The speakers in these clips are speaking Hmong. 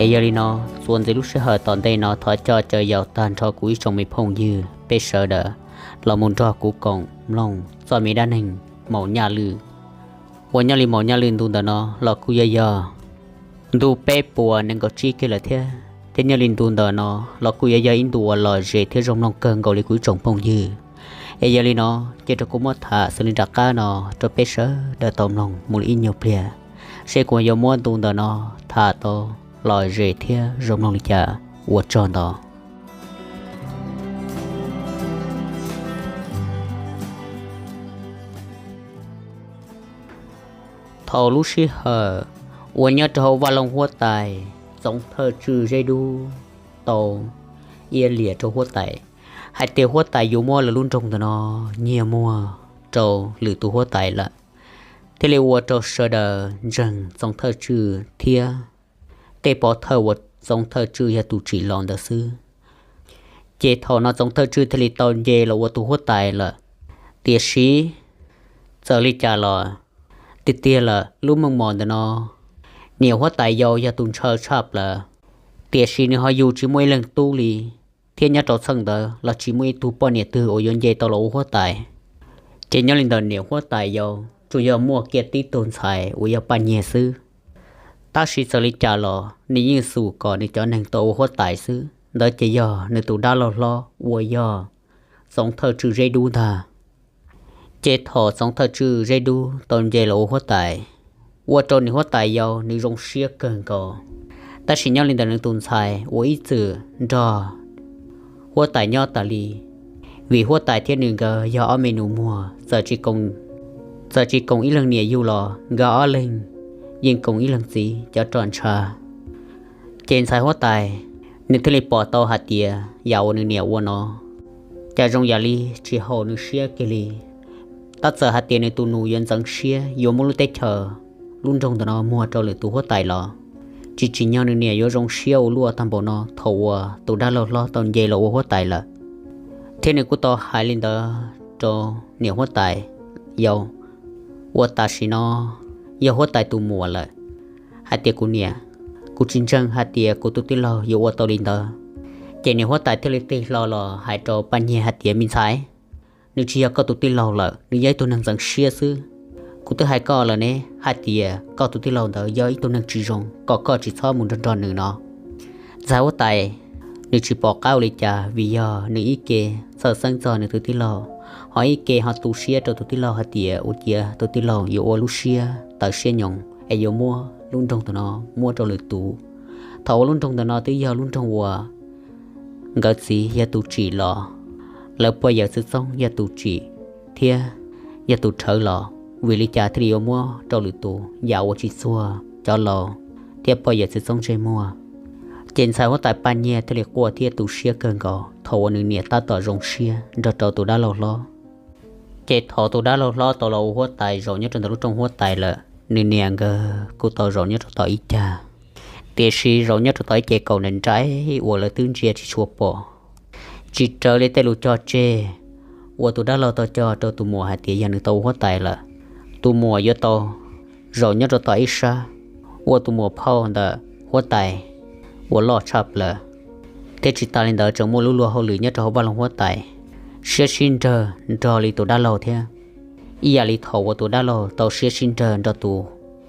Es yog li no, txuas ntxiv lub sij hawm tom ntej no thov coj caw yaus tag nrho kuv ib tsoom me phooj ywg peb sawv daws los mus nrog kuv koom mloog txoj me dab neeg Maum Nyaj Lwj. Uas nyob li Maum Nyaj Lwj ntu ntawm no los kuj yuav yog ntu peb puas nees nkaum tsib kiag lawm thiab, thiab nyob li ntu ntawm no los kuj yuav yog ib ntu uas lom zem thiab zoo mloog kawg nkaus li kuv ib tsoom phooj ywg. Es yog li no, cia rau kuv muab tham xws li nram qab no rau peb sawv daws tau mloog mus li ib nyuag pliag, seb kuv yuav muab ntu ntawm no tham tau lom zem thiab zoo mloog li cas. Ua tsaug ntau. Thaum lub sij hawm uas nyob rau hauv vaj loog huab tais, Txoov Thawj Tswj Zeb Dub tau iab liam rau huab tais hais tias huab tais yuav muab lawv lub nroog ntawm no nyiag muag rau lwm tus huab tais lawm, thiaj li ua rau sawv daws ntseeg Txoov Thawj Tswj thiab tej pov thawj uas Txoov Thawj Tswj yog tus tsim los ntawd xwb. Ces thaum no Txoov Thawj Tswj thiaj li tau nce los ua tus huab tais lawm. Tiam sis txawm li cas los, tiag tiag lawm lub meej mom ntawm no, niam huab tais yau yog tus ntshaw tshaj plaws, tiam sis nws ho yug tsis muaj ib leeg tub li, thiab nyob rau txheej ntawd los tsis muaj ib tug poj niam twg uas yuav nce tau los ua huab tais. Ces nyob li ntawm niam huab tais yau tsuas yog muaj kiag tib tug ntxhais uas yog Paj Nyiag xwb. Tab sis txawm li cas los nws yeej xum kom nws cov neeg tau ua huab tais xwb, ntawd ces yog nws tus dab laug hlob uas yog Txoov Thawj Tswj Zeb Dub ntag. Ces thaum Txoov Thawj Tswj Zeb Dub tau nce los ua huab tais, ua rau niam huab tais yau nws zoo siab kawg nkaus. Tab sis nyob li ntawm nws tus ntxhais uas ib txwm nrog huab tais nyob tas li, vim huab tais thiab nws nkawd yog ob me nus muag, txawm tsis koom ib leeg niam yug los nkawd ob leeg yeej koom ib leeg txiv cov roj ntsha. Ces ntxhais huab tais nws thiaj li pom tau hais tias yam uas nws niam ua no cas zoo yam li tsis haum nws siab kiag li. Tab txawm hais tias nws tus nus yuav ntxeev siab yuav muab lub teb chaws, lub nroog ntawm no muag rau lwm tus huab tais los tsis tsim nyog nws niam yuav zoo siab ua luaj tag npaum no thaum uas tus dab laug hlob tau nce los ua huab tais lawm, thiab nws kuj tau hais li ntawd rau niam huab tais yau uas tam sim no yog huab tais tus muam lawm, hais tias kuv niam, kuv tsis ntseeg hais tias kuv tus tij laug yuav ua tau li ntawd. Ces niam huab tais thiaj li tig hlo los hais rau Paj Nyiag hais tias me ntxhais, nws tsis yog koj tus tij laug lawm, nws yog ib tug neeg ntxeev siab xwb. Kuv twb hais koj lawm ne hais tias koj tus tij laug ntawd yog ib tug neeg tsis zoo, kom koj tsis txhob mus nrog nrog nws no. Ntxhais huab tais nws tsis pom qab ua li cas vim yog nws ib ke txhawj xeeb txog nws tus tij laug, ho ib ke ho tu siab rau tus tij laug hais tias ua ciav tus tij laug yuav ua lub siab tawv siab nyoos es yuav muab lub nroog ntawm no muab rau lwm tus. Thaum uas lub nroog ntawm no twb yog lub nroog uas nkawd txiv yog tus tsim los, lawv pog yawm txwv txoob yog tus tsim thiab yog tus rhawv los, vim li cas thiaj li yuav muab rau lwm tus yam uas tsis txuag cov laus thiab pog yawm txwv txoob ntsej muag. Ces ntxhais huab tais Paj Nyiag thiaj li quaj thiab tu siab kawg nkaus thaum uas nws niam tab tom zoo siab nrog rau tus dab laug hlob. Ces thaum tus dab laug hlob tau los ua huab tais zaum nyob rau ntawm lub rooj huab tais lawm, nws niam nkawd kuj tau zaum nyob rau tom ib cag. Tiam sis zaum nyob rau tom ib ce kaum nws nraim uas lawv twb ntsia tsis tshua pom, tsis raws li tej lus cog tseg uas tus dab laug tau cog rau tus muam hais tias yog nws tau ua huab tais lawm, tus muam yuav tau zaum nyob rau tom ib sab, ua tus muam phauj ntawm huab tais uas loj tshaj plaws. Thiab tsis tas li ntawd tseem muaj lub luag hauj lwm nyob rau hauv vaj loog huab tais siab sib nrawg nrog li tus dab laug thiab, ib yam li thaum uas tus dab laug tau siab sib nrawg nrog tus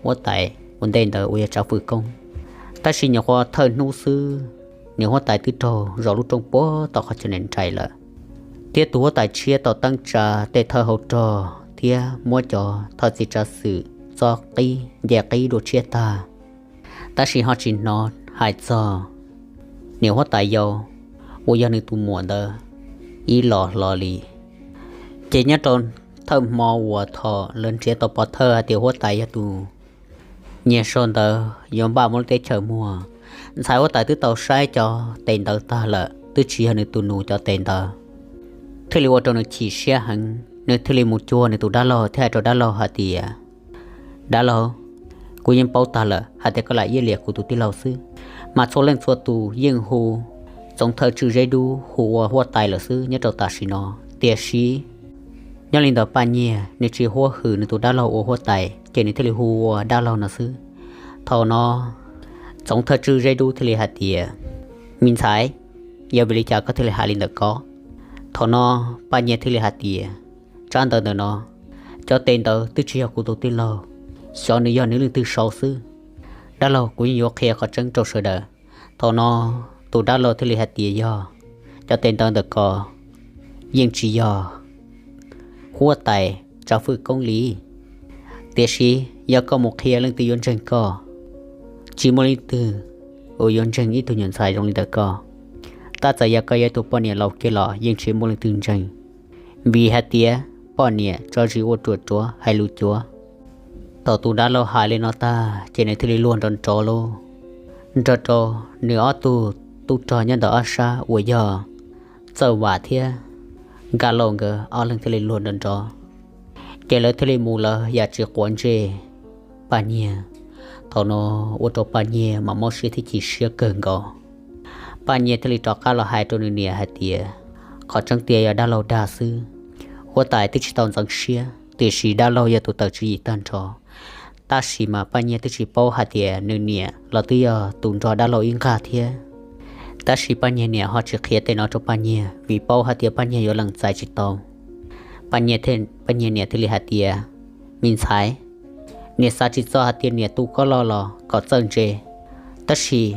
huab tais ua ntej ntawd uas yog Tsav Fwm Koob. Tab sis nyuam qhuav thawj hnub xwb, niam huab tais twb raug zaum lub rooj puag tom qhov chaw nws nraim lawm, thiab tus huab tais tshiab tau teeb tsa tej thawj hauv rog thiab muab cov thawj txiv tsav xwm txob qib nce qib dua tshiab tag. Tab sis ho tsis hnov hais txog niam huab tais yau uas yog nws tus muam ntawd ib los hlo li. Ces nyob rau thawj hmo uas thaum lawv nrhiav tau pov thawj hais tias huab tais yog tus nyiag sau ntawd yuav npaj muab lub teb chaws muag, ntxhais huab tais twb tau saib cov tes ntawd tag lawm, twb tsis yog nws tus nus cov tes ntawd, thiaj li ua rau nws chim siab heev. Nws thiaj li mus cuag nws tus dab laug thiab hais rau dab laug hais tias, dab laug, kuv yeej paub tag lawm hais tias koj lam iab liam kuv tus tij laug xwb, mas txhua leej txhua tus yeej hu Txoov Thawj Tswj Zeb Dub hu ua huab tais lawm xwb nyob rau tam sim no. Tiam sis nyob li ntawd Paj Nyiag nws tsis huab hwm nws tus dab laug ua huab tais ces nws thiaj li hu ua dab laug no xwb. Thaum no Txoov thawj tswj Zeb Dub thiaj li hais tias, me ntxhais, yog vim li cas koj thiaj li hais li ntawm ko? Thaum no Paj Nyiag thiaj li hais tias, tsab ntawv ntawm no, cov tes ntawd twb tsis yog kuv tus tij laug, xyov nws yog nws leej twg sau xwb. Dab laug, kuv yeej yuav qhia qhov tseeb rau sawv daws. Thaum no tus dab laug thiaj li hais tias, yog cov tes ntawv ntawm ko yeej tsis yog huab tais Tsav Fwj Koob li, tiam sis yog koj mus qhia leej twg yuav ntseeg koj? Tsis muaj leej twg uas yuav ntseeg ib tug nyuam ntxhais zoo li ntawm koj. Tab txawm yog koj yog ib tug poj niam laus kiag los yeej tsis muaj leej twg ntseeg, vim hais tias poj niam tso zis ua ruam ruav hais lus cuav. Thaum tus dab laug hais li no tag ces nws thiaj li luag nrov nrov lauj, nrog rau nws ob tug tub rog nyob ntawm ob sab uas yog Txawj Vam thiab Nkaj Lauj nkawd ob leeg thiaj li luag nrov nrov, ces lawv thiaj li mus lawv yam tsis quav ntsej Paj Nyiag. Thaum no ua rau Paj Nyiag mas mob siab thiab chim siab kawg nkaus. Paj Nyiag thiaj li rov qab los hais rau nws niam hais tias, qhov tseeb tiag yog dab laug dag xwb, huab tais twb tsis tau ntxeev siab, tiam sis dab laug yog tus tawm tswv yim tag nrho. Tab sis mas Paj Nyiag twb tsis paub hais tias nws niam los twb yog tus nrog dab laug ib nqag thiab. Tab sis Paj Nyiag niam ho tsis qhia tej no rau Paj Nyiag vim paub hais tias Paj Nyiag yuav lees txais tsis tau. Paj Nyiag niam thiaj li hais tias, me ntxhais, niam xav tsis txog hais tias niam tu koj loj los kom txawj ntse, tab sis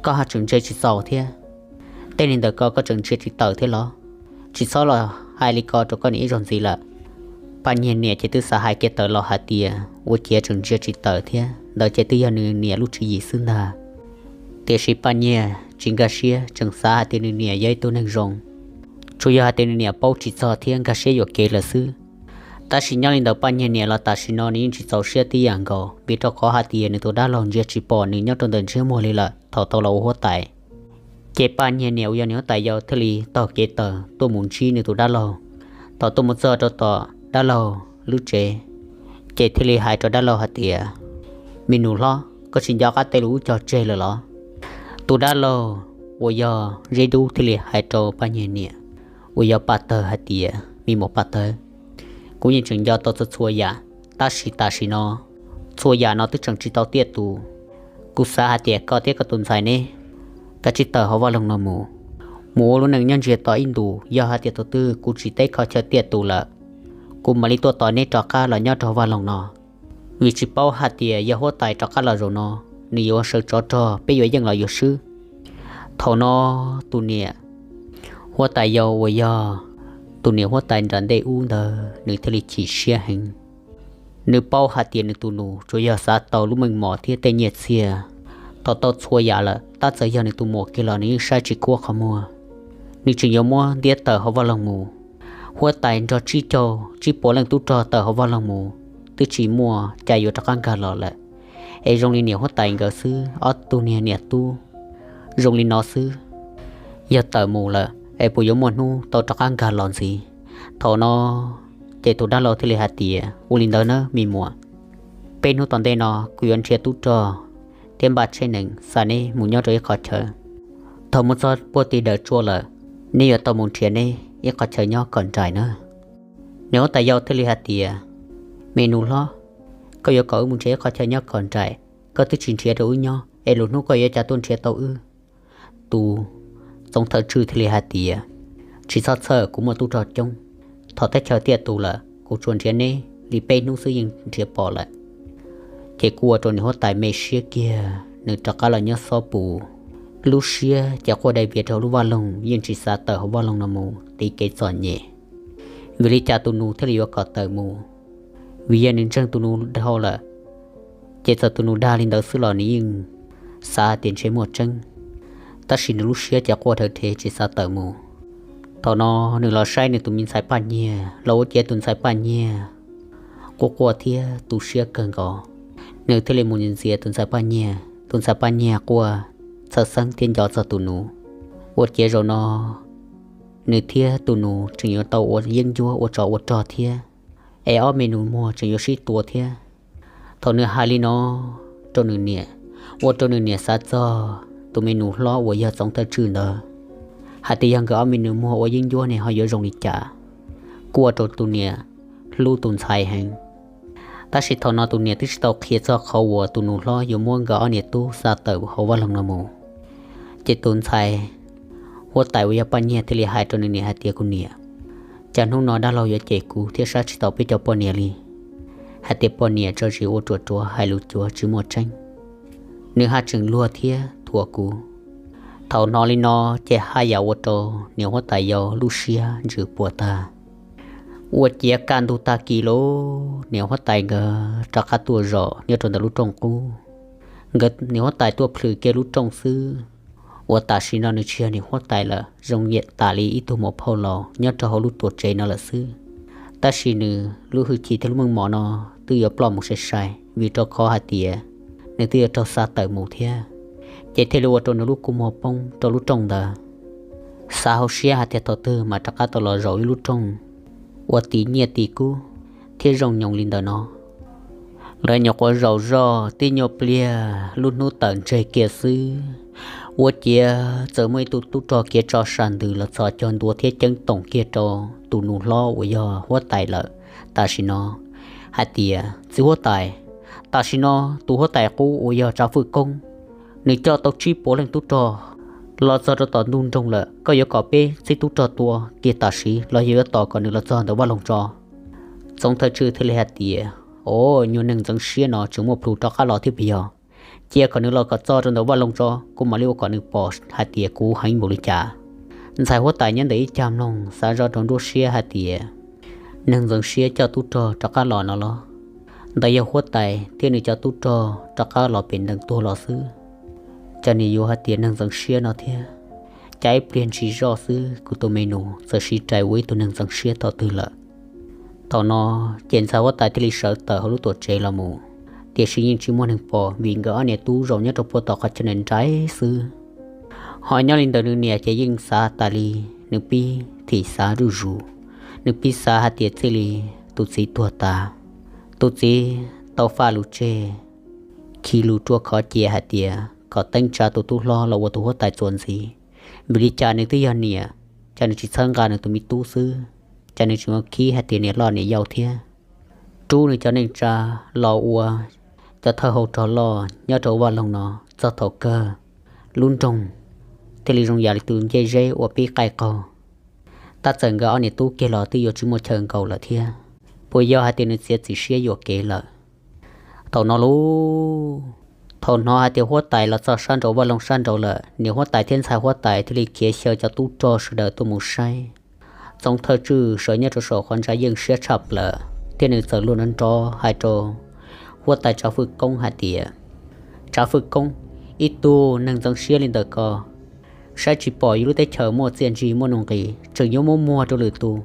koj ho tseem ntse tsis txaus thiab. Tej li ntawm ko koj tseem ntsia tsis tawm thiab los? Tsis txhob los hais li ko rau koj niam ib zaug ntxiv lawm. Paj Nyiag niam ces twb xav hais kiag tawm los hais tias ua ciav tseem ntsia tsis tawm thiab, ntawd ces twb yog nws niam lub tswv yim xwb ntag. Tiam sis Paj Nyiag tsis nkag siab, tseem xav hais tias nws niam yog ib tug neeg zoo, tsuas yog hais tias nws niam paub tsis txog thiab nkag siab yuam kev lawm xwb. Tab sis nyob li ntawd Paj Nyiag niam los tam sim no nws yeej tsis txaus siab tib yam nkaus, vim rau qhov hais tias nws tus dab laug ntsia tsis pom nws nyob rau ntawm ntsej muag li lawm thaum tau los ua huab tais. Ces Paj Nyiag niam uas yog nws huab tais yau thiaj li taug kev taws tuaj mus ntsib nws tus dab laug. Thaum tuaj mus txog rau tom dab laug lub tsev, ces thiaj li hais rau dab laug hais tias, me nus hlob, koj tsis nco qab tej lus ub cog tseg lawm los? Tus dab laug uas yog Zeb Dub thiaj li hais rau Paj Nyiag niam uas yog Paj Tawg hais tias, me muam Paj Tawg, kuv yeej tseem nco tau txhua txhua yam, tab sis tam sim no txhua yam no twb tseem tsis tau tiaj tus. Kuv xav hais tias koj thiab koj tus ntxhais neb kav tsij tawm hauv vaj loog no mus, mus ua lub neej nyob ntsiag to ib ntus, yog hais tias thaum twg kuv tsis teb qhov chaw tiaj tus lawm, kuv mam li tuaj tos neb rov qab los nyob rau hauv vaj loog no. Vim tsis paub hais tias yog huab tais rov qab los zaum no, nws yuav sawv tsov rog, peb yuav yeej los yuav swb. Thaum no tus niam huab tais yau uas yog tus niam huab tais nram ntej ub ntawd nws thiaj li chim siab heev. Nws paub hais tias nws tus nus tsuas yog xav tau lub meej mom thiab tej nyiaj txiag. Tau tau txhua yam lawm, tab txawm yog nws tus muam kiag los nws yeej saib tsis khuab qhov muag. Nws tseem yuav muab ntiab tawm hauv vaj loog mus. Huab tais nrog tsib caug tsib puas leej tub rog tawm hauv vaj loog mus, twb tsis muaj cas yuav rov qab nkag los lawm. Es zoo li niam huab tais nkawd xwb, ob tug niag niam tub zoo li no xwb, yog tawm mus lawm es puas yuav muaj hnub tau rov qab nkag los ntxiv? Thaum no ces tus dab laug thiaj li hais tias, ua li ntawd nawb me muam, peb hnub tom ntej no kuv yuav nrhiav tub rog thiab npaj tsheb nees xa neb mus nyob rau ib qhov chaw. Thaum mus txog puag tim dawm tsua lawm, neb yuav tau mus nrhiav neb ib qhov chaw nyob kom nraim nawb. Niam huab tais yau thiaj li hais tias, me nus hlob, koj yuav kom wb mus nrhiav ib qhov chaw nyob kom nraim, koj twb tsis nrhiav rau wb nyob es lwm hnub koj yuav cas tuaj nrhiav tau wb? Tus txoov thawj tswj thiaj li hais tias, tsis txhob txhawj, kuv muaj tub rog coob. Thaum teb chaws tiaj tus lawm kuv tsuas nrhiav neb li peb hnub xwb yeej nrhiav pom lawm. Ces kuj ua rau niam huab tais me siab kiag, nws rov qab los nyob xob pus. Lub siab ces quaj dai vias rau lub vaj loog, yeej tsis xav tawm hauv vaj loog no mus tiv kev txom nyem. Vim li cas tus nus thiaj li yuav kom tawm mus? Vim yog nws ntseeg tus nus dhau lawm, ces txawm tus nus dag li ntawd xwb los nws yeej xav tias ntshe muaj tseeb, tab sis nws lub siab ces quaj dhawv dhev tsis xav tawm mus. Thaum no nws los saib nws tus me ntxhais Paj Nyiag, los ua ciav tus ntxhais Paj Nyiag quaj quaj thiab tu siab kawg nkaus. Nws thiaj li mus ntxias tus ntxhais Paj Nyiag, tus ntxhais Paj Nyiag quaj txhawj xeeb thiab nco txog tus nus. Ua ciav zaum no nws thiab tus nus tseem yuav tau ua yeeb ncuab ua tsov ua rog thiab, es ob me nus muag tseem yuav sib tua thiab. Thaum nws hais li no rau nws niam, ua rau nws niam xav txog tus me nus hlob uas yog txoov thawj tswj ntawd, hais tias yog nkawd ob me nus muag ua yeeb ncuab ne ho yuav zoo li cas. Kuj ua rau tus niam hlub tus ntxhais heev. Tab sis thaum no tus niam twb tsis tau qhia txog qhov uas tus nus hlob yuav muab nkawd ob niam tub xa tawm hauv vaj loog no mus. Ces tus ntxhais huab tais uas yog Paj Nyiag thiaj li hais rau nws niam hais tias, Kuv niam, cas hnub no dab laug yuav cem kuv thiab saib tsis taus peb cov poj niam li, hais tias poj niam tso zis ua ruam ruav hais lus cuav tsis muaj tseeb. Nws haj tseem luag thiab thuam kuv. Thaum hnov li no ces haj yam ua rau niam huab tais yau lub siab ntsws puas tag. Ua ciav kaj ntug tag kis lawm, niam huab tais nkawd rov qab tuaj zaum nyob rau ntawm lub rooj qub. Nkawd niam huab tais tuaj plhws kiag lub rooj xwb, uas tam sim no nws tsis yog niam huab tais lawm, zoo yam tas li ib tug muam phauj laus nyob rau hauv lub tuam tsev no lawm xwb. Tab sis nws lub hwj chim thiab lub meej mom no twb yuav ploj mus sai sai, vim rau qhov hais tias nws twb yuav raug xa tawm mus thiab. Ces thiaj li ua rau nws lub kua muag poob rau lub rooj ntawd. Xav hauv siab hais tias thaum twg mas rov qab tau los zaum ib lub rooj uas tiv nyiaj tiv kub thiab zoo nyoos li ntawm no. Lawv nyuam qhuav zaum zoj tib nyuag pliag, lub hnub tawm ntseg kiag xwb, ua ciav txawm muaj ib tug tub rog kiav tso sas ntws los txhos caug ntua thiab ceeb toom kiag rau tus nus hlob uas yog huab tais lawm tam sim no, hais tias, Txiv huab tais, tam sim no tus huab tais qub uas yog Tsav Fwj Koob, nws coj tau tsib puas leej tub rog los txog rau tom ntug nroog lawm. Koj yuav kom peb txib tub rog tua kiag tam sim los yog yuav tos kom nws los txog ntawm vaj loog tso? Txoov Thawj Tswj thiaj li hais tias, O, nyuag neeg ntxeev siab no tseem muaj plhus rov qab los thiab puas yog? Cia kom nws los kom txog rau ntawm vaj loog tso, kuv mam li ua kom nws pom hais tias kuv heev npaum li cas. Ntxhais huab tais nyob ntawm ib cag mloog xav zoj rau nruab siab hais tias, Neeg ntxeev siab coj tub rog rov qab los no los? Ntawd yog huab tais thiab nws cov tub rog rov qab los pem ntees tuag los xwb. Cas nws yuav hais tias neeg ntxeev siab no thiab? Cas ib pliag ntsis zoj xwb kuv tus me nus txawm siv rais ua ib tug neeg ntxeev siab thaum twg lawm? Thaum no ces ntxhais huab tais thiaj li sawv tawm hauv lub tuam tsev los mus, tiam sis yeej tsis muaj neeg pom vim nkawd ob niam tub zaum nyob rau puag tom qhov chaw nraiv xwb. Ho nyob li ntawm nws niam ces yeej xav tas li, nws pib thim xav zuj zus, nws pib xav hais tias txij li tus txiv tuag tas, tus txiv tau faj lus tseg, khi lus rua khov cia hais tias kom teeb tsa tus tub hlob los ua tus huab tais txuas ntxiv, vim li cas nws twb yog niam, cas nws tsis txhawb nqa nws tus me tub xwb, cas nws tsis muaj khib hais tias niam loj niam yau thiab. Rub nws cov neej tsa los ua cov thawj hau rog loj nyob rau vaj loog no, txog thaum kawg lub nroog thiaj li zoo yam li tus ncej zeb uas pib qaij qaug. Tab txawm nkawd ob niam tub kiag los twb yuav tsis muaj chaw nkaum lawm thiab, puas yog hais tias nws txiav txim siab yuam kev lawm? Thaum no lauj, thaum hnov hais tias huab tais los txog sab nraud vaj loog sab nraud lawm, niam huab tais thiab ntxhais huab tais thiaj li khiav xyaw cov tub rog sawv daws tuaj mus saib. Txoov Thawj Tswj sawv nyob rau saum qhov ntsa yeej siab tshaj plaws, thiab nws txawm luag nrov nrov hais rau huab tais Tsav Fwj Koob hais tias, Tsav Fwj Koob, ib tug neeg ntxeev siab li ntawm ko, saib tsis pom yus lub teb chaws muaj txiaj ntsig muaj nuj nqis, tseem yuav muab muag rau lwm tus.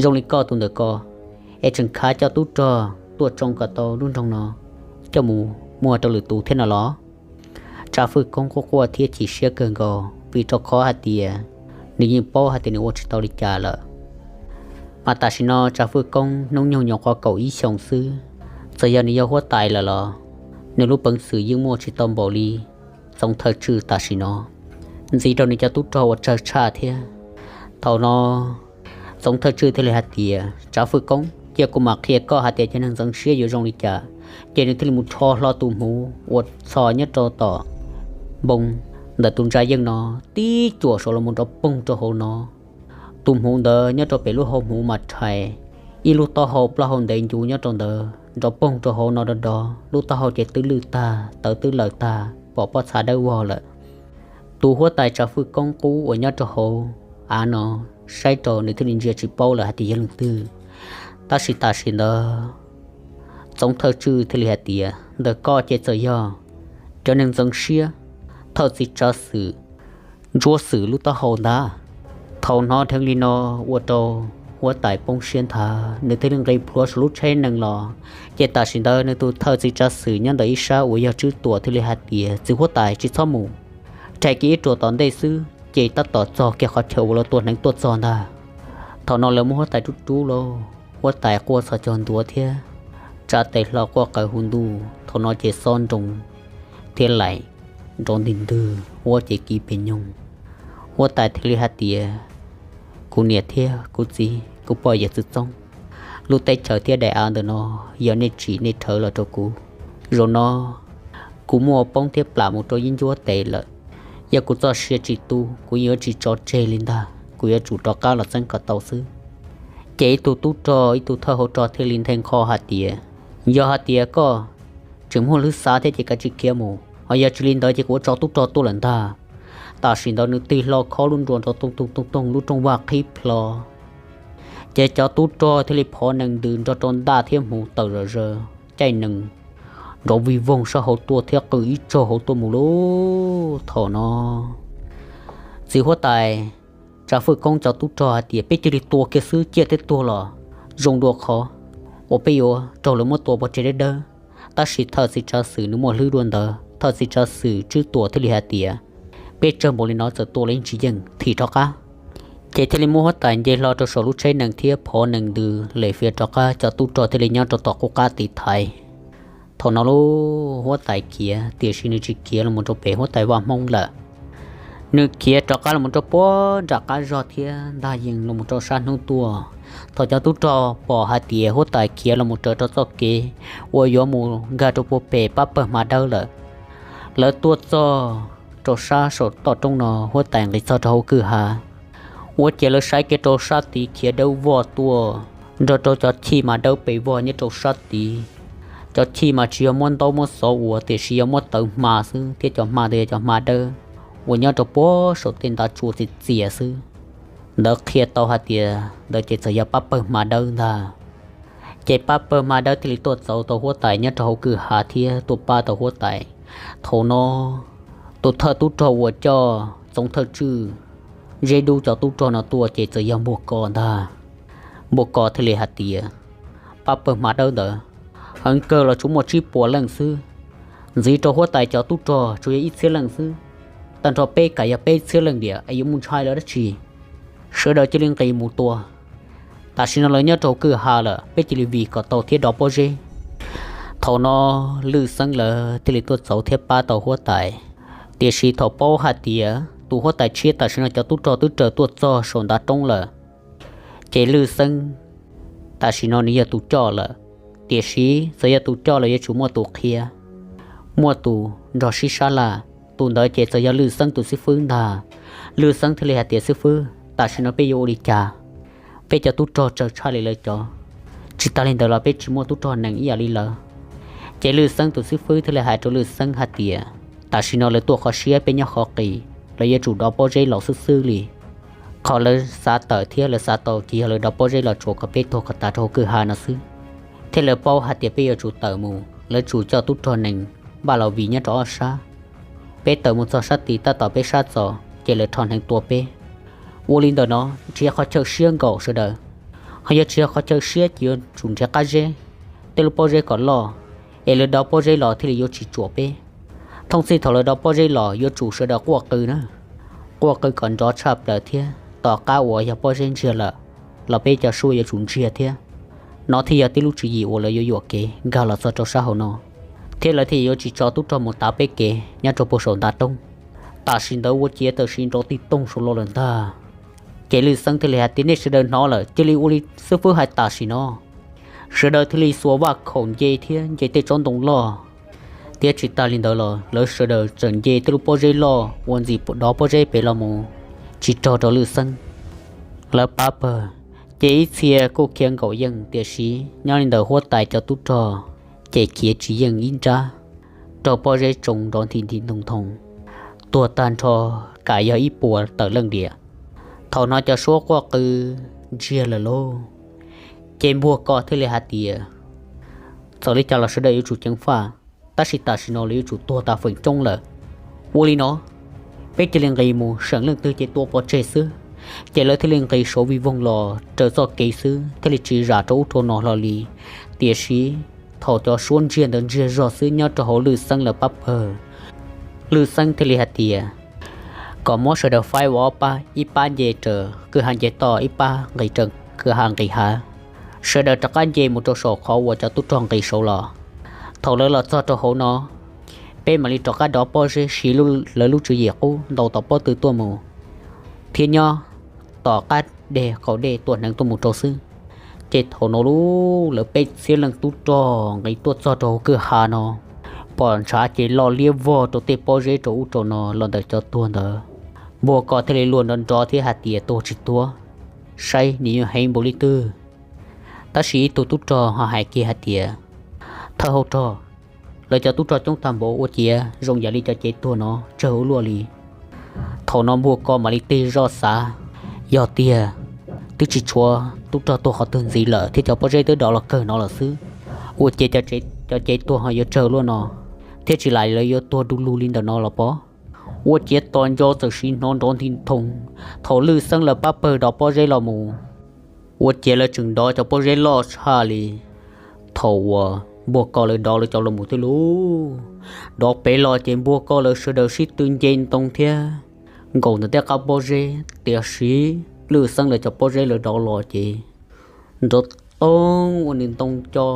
Zoo li koj tus ntawm ko, es tseem khav coj tub rog tuaj tsoo kom tau lub nroog no coj mus muag rau lwm tus thiab no los? Tsav Fwj Koob quaj quaj thiab chim siab kawg nkaus, vim rau qhov hais tias nws yeej paub hais tias nws ua tsis tau li cas lawm. Mas tam sim no Tsav Fwj Koob hnub nyoog nyuam qhuav kaum ib xyoos xwb, txawm yog nws yog huab tais lawm los nws lub peev xwm yeej muaj tsis tau npaum li Txoov Thawj Tswj tam sim no, ntxiv rau nws cov tub rog uas tsawg tshaj thiab. Thaum no Txoov Thawj Tswj thiaj li hais tias, Tsav Fwj Koob, cia kuv mam qhia koj hais tias cov neeg ntxeev siab yuav zoo li cas. Ces nws thiaj li mus rho hlo tus hmuv uas txhos nyob rau tom npoo ntawm tus ntsa yeej no, tib cuam saum los mus nrov poog rau hauv no. Tus hmuv ntawd nyob rau pem lub hau hmuv mas rhais ib lub taub hau plaub hau ntev ncuv nyob rau ntawd, nrov poog rau hauv no do do, lub taub hau ces twb lwj tag, tawv twb lawm tag, pom pob txha dawb vog lawm. Tus huab tais Tsav Fwj Koob qub uas nyob rau hauv av no saib rau nws thiaj li ntsia tsis paub lawm hais tias yog leej twg. Tab sis tam sim ntawd Txoov Thawj Tswj thiaj li hais tias, Ntawm koj ces txawm yog cov neeg ntxeev siab, thawj txiv tsav xwm Ntsuab Xwm lub taub hau ntag. Thaum hnov dheev li no ua rau huab tais poob siab nthav, nws thiaj li nqis plhuav saum lub tsheb nees los. Ces tam sim ntawd nws tus thawj txiv tsav xwm nyob ntawm ib sab uas yog Tswb Tuam thiaj li hais tias, Txiv huab tais, tsis txhob mus, rhais kiag ib ruam tom ntej xwb ces tab tom txog kiag qhov chaw uas lawv tua hneev tuaj txog ntag. Thaum no lawv muab huab tais rub rub lauj, huab tais quaj txhos caug ntua thiab tsa tes hlo quaj qawv hu ntuj. Thaum no ces xob nroo thiab laim nrov ntig ntwg, huab ces kiv pes nyoog. Huab tais thiaj li hais tias, Kuv niam thiab kuv txiv, kuv poj yawm txwv txoob, lub teb chaws thiab daim av ntawm no, yog nej tsim nej rhawv los rau kuv. Zaum no kuv muaj poob thiab plam mus rau yeeb ncuab tes lawm. Yog kuv txoj sia tsis tu, kuv yuav tsis tso tseg li ntag, kuv yuav tsum rov qab los txeeb kom tau xwb. Ces ib tug tub rog ib tug thawj hauv rog thiaj li nthe nqho hais tias, yog hais tias koj tseem muaj lub xav thiab ces kav tsij khiav mus, ho yog tsis li ntawd ces kuv yuav tso tub rog tuaj lawm ntag. Tam sim ntawd nws tig hlo khob lub nruas nrov toog toog toog toog, lub rooj vag qhib plho. Ces cov tub rog thiaj li phov nees ntws nrog rau ntaj thiab hmuv tawm zom zaws, caij nees nrov vij voog sab hauv tuaj thiab qw ib tsaug hauv tuaj mus lauj. Thaum no txiv huab tais Tsav Fwj Koob cov tub rog hais tias, peb cia li tua kiag xwb, ciaj thiab tuag los zoo dua qhov uas peb yuav raug lawv muab tua pov tseg dawb dawb. Tab sis thawj txiv Tsav Xwm nws muaj hlwb dua ntawd, thawj txiv Tsav Xwm Tswb Tuam thiaj li hais tias, peb tsawg npaum li no txawm tua los yeej tsis yeej, thim rov qab. Ces thiaj li muab huab tais nce hlo rau saum lub tsheb nees thiab phov nees ntws lem fiav rov qab, cov tub rog thiaj li nyob rau tom qub qab tiv thaiv. Thaum no lub huab tais khiav, tiam sis nws tsis khiav los mus rau pem huab tais vaj Hmoob lawm. Nws khiav rov qab los mus rau puag nram qab zog thiab ntag yees los mus rau sab hnub tuaj. Thaum cov tub rog pom hais tias huab tais khiav los mus raws rau txoj kev uas yuav mus nkag rau puag pem pab pawg hma dawb lawm, lawv tuaj txog rau sab saum toj roob no, huab tais nqis txog rau hauv kwj ha. Ua ciav lawv saib kiag rau sab tid khiav dawb vog tuaj, nrog rau cov chij mas dawb pes vog nyob rau sab tid. Cov chij mas tsis yog muab ntaub muab xov ua, tiam sis yog muab tawv hma xwb, thiab cov hma ntawd yog cov hma dawb uas nyob rau puag saum tej ntav tsua txias txias xwb. Ntawd qhia tau hais tias ntawd ces txawm yog pab pawg hma dawb ntag. Ces pab pawg hma dawb thiaj li tuaj txaus tau huab tais nyob rau hauv kwj ha thiab tuaj pab tau huab tais. Thaum no tus thawj tub rog uas coj Txoov Thawj Tswj Zeb Dub cov tub rog no tuaj ces txawm yog Npuag Kos ntag. Npuag Kos thiaj li hais tias, pab pawg hma dawb ntawd heev kawg los tsuas muaj tsib puas leej xwb, ntxiv rau huab tais cov tub rog tsuas yog ib txhiab leej xwb, tag nrho peb kav yog peb txhiab leej diam es yuav mus ntshai lawv dab tsi. Sawv daws cia li nqis mus tua. Tam sim no lawv nyob rau kwj ha lawm, peb cia li vij kom tau thiab dov pob zeb. Thaum no Lwj Xeeb lawv thiaj li tuaj txaus thiab pab tau huab tais. Tiam sis thaum paub hais tias tus huab tais tshiab tam sim no cov tub rog twb raws tuaj txog saum ntav roob lawm, ces Lwj Xeeb tam sim no nws yog tus coj lawm. Tiam sis txawm yog tus coj los yuav tsum muaj tus qhia, muaj tus nrog sib sab laj. Tus ntawd ces txawm yog Lwj Xeeb tus xib fwb ntag. Lwj Xeeb thiaj li hais tias, xib fwb, tam sim no peb yuav ua li cas? Peb cov tub rog tsawg tshaj li lawv cov, tsis tas li ntawd los peb tsis muaj tub rog nees ib yam li lawv. Ces Lwj Xeeb tus xib fwb thiaj li hais rau Lwj Xeeb hais tias, tam sim no lawv tuaj qhov siab, peb nyob qhov qis, lawv yuav tsum dov pob zeb los xwb xwb li. Qhov lawv xav tawm thiab lawv xav tau ces yog lawv dov pob zeb los tsuas kom peb tuag kom tas rau hauv kwj ha no xwb. Thiab lawv paub hais tias peb yuav tsum tawm mus, lawv tsum coj tub rog nees npaj los vij nyob rau ob sab. Peb tawm mus txog sab tid, tab tom peb sab txaus ces lawv rho hneev tua peb. Ua li ntawm no, nrhiav qhov chaw siab nkaus sawv daws, ho yog tsis yog qhov chaw siab ces yuav tsum nrhiav qab zeb, tej lub pob zeb kom loj, es lawv dov pob zeb los thiaj li yuav tsis tsuam peb. Thooj txhij thaum lawv dov pob zeb los yuav tsum sawv daws quaj qw na, quaj qw kom nrov tshaj plaws thiab, tom qab uas yog pob zeb ntsiag lawm los peb cov suab yuav tsum ntsiag thiab. No thiaj yog tib lub tswv yim uas lawv yuav yuam kev nkag los txog rau sab hauv no, thiab lawv thiaj yuav tsis tso tub rog mus tav peb kev nyob rau puag saum ntav roob. Tam sim ntawd ua ciav tawm sim nrov tig toog saud los lawm ntag. Ces Lwj Xeeb thiaj li hais tias, nej sawv daws hnov lawm, cia li ua li xib fwb hais tam sim no. Sawv daws thiaj li xuas vaj khaum nce thiab nce tej tsob ntoo loj, thiab tsis tas li ntawd los lawv sawv daws tseem nce tej lub pob zeb loj uas ntxim dov pob zeb pem los mus tsis raug rau Lwj Xeeb lawv pab pawg. Ces ib txhia kuj khiav nkaum yeej, tiam sis nyob li ntawm huab tais cov tub rog ces khiav tsis yeej ib nrab, raug pob zeb tsoo nrov nthi nthi ntoo ntoo, tuag tag nrho kam yog ib puas tawm leej diam. Thaum no cov suab quaj qw ntsiag lawm lauj. Ces Npuag Kos thiaj li hais tias, txawm li cas los sawv daws yuav tsum ceev faj, tab sis tam sim no lawv yuav tsum tuag tas feem coob lawm. Ua li no, peb cia li nqis mus, seem leej twg ces tua pov tseg xwb. Ces lawv thiaj li nqis saud vij voog los raws txoj kev xwb, thiaj li tsis zam rau ub rau no hlo li. Tiam sis thaum cov suab ntsiag ntawd ntsiag zog xwb nyob rau hauv Lwj Xeeb lawv pab pawg, Lwj Xeeb thiaj li hais tias, kom muab sawv daws faib ua ob pab, ib pab nce raws kwj ha nce toj, ib pab nqis raws kwj ha nqis hav. Sawv daws rov qab nce mus rau saum qhov uas cov tub rog nqis saud los. Thaum lawv los txog rau hauv no, peb mam li rov qab dov pob zeb siv lawv lub tswv yim qub ntaus tom pob tw tuaj mus, thiab nyob tom qab dej qaum dej tua hneev tuaj mus rau xwb. Ces thaum no lub lawv peb txhiab leej tub rog nqis tuaj txog rau hauv kwj ha no, pom ntshav ces loj liab vog rau tej pob zeb rau ub rau no los ntawm cov tuag ntawd. Npuag Koj thiaj li luag nrov nrov thiab hais tias, Tuag tsis tuag, saib nws yuav heev npaum li twg. Tab sis ib tug tub rog ho hais kiag hais tias, Thawj hauj rog, lawv cov tub rog coob tag npaum ua ciav zoo yam li cov cev tuag no tsawg ua luaj li. Thaum no Npuag Koj mam li tig zoj xav, yog tiag, twb tsis tshuav tub rog tuag qhov twg ntxiv lawm thiab cov pob zeb twb dov los kawg no lawm xwb. Ua ciav cov cev tuag ho yuav tsawg luaj no, thiab tsis lam lawv yuav tuag du lug li ntawm no los pob. Ua ciav tos nco txawm siv hnov nrov nti nthoo, thaum Lwj Xeeb lawv pab pawg dov pob zeb los mus. Ua ciav lawv tseem dov cov pob zeb loj tshaj li thaum uas Npuag Koj lawv dov lawv cov los mus thiab lauj. Dov pem los ces Npuag Koj lawv sawv daws sib tw nce ntoo thiab nkaum ntawm tej qab pob zeb, tiam sis Lwj Xeeb lawv cov pob zeb lawv dov los ces nrov toob ua nws ntoo co,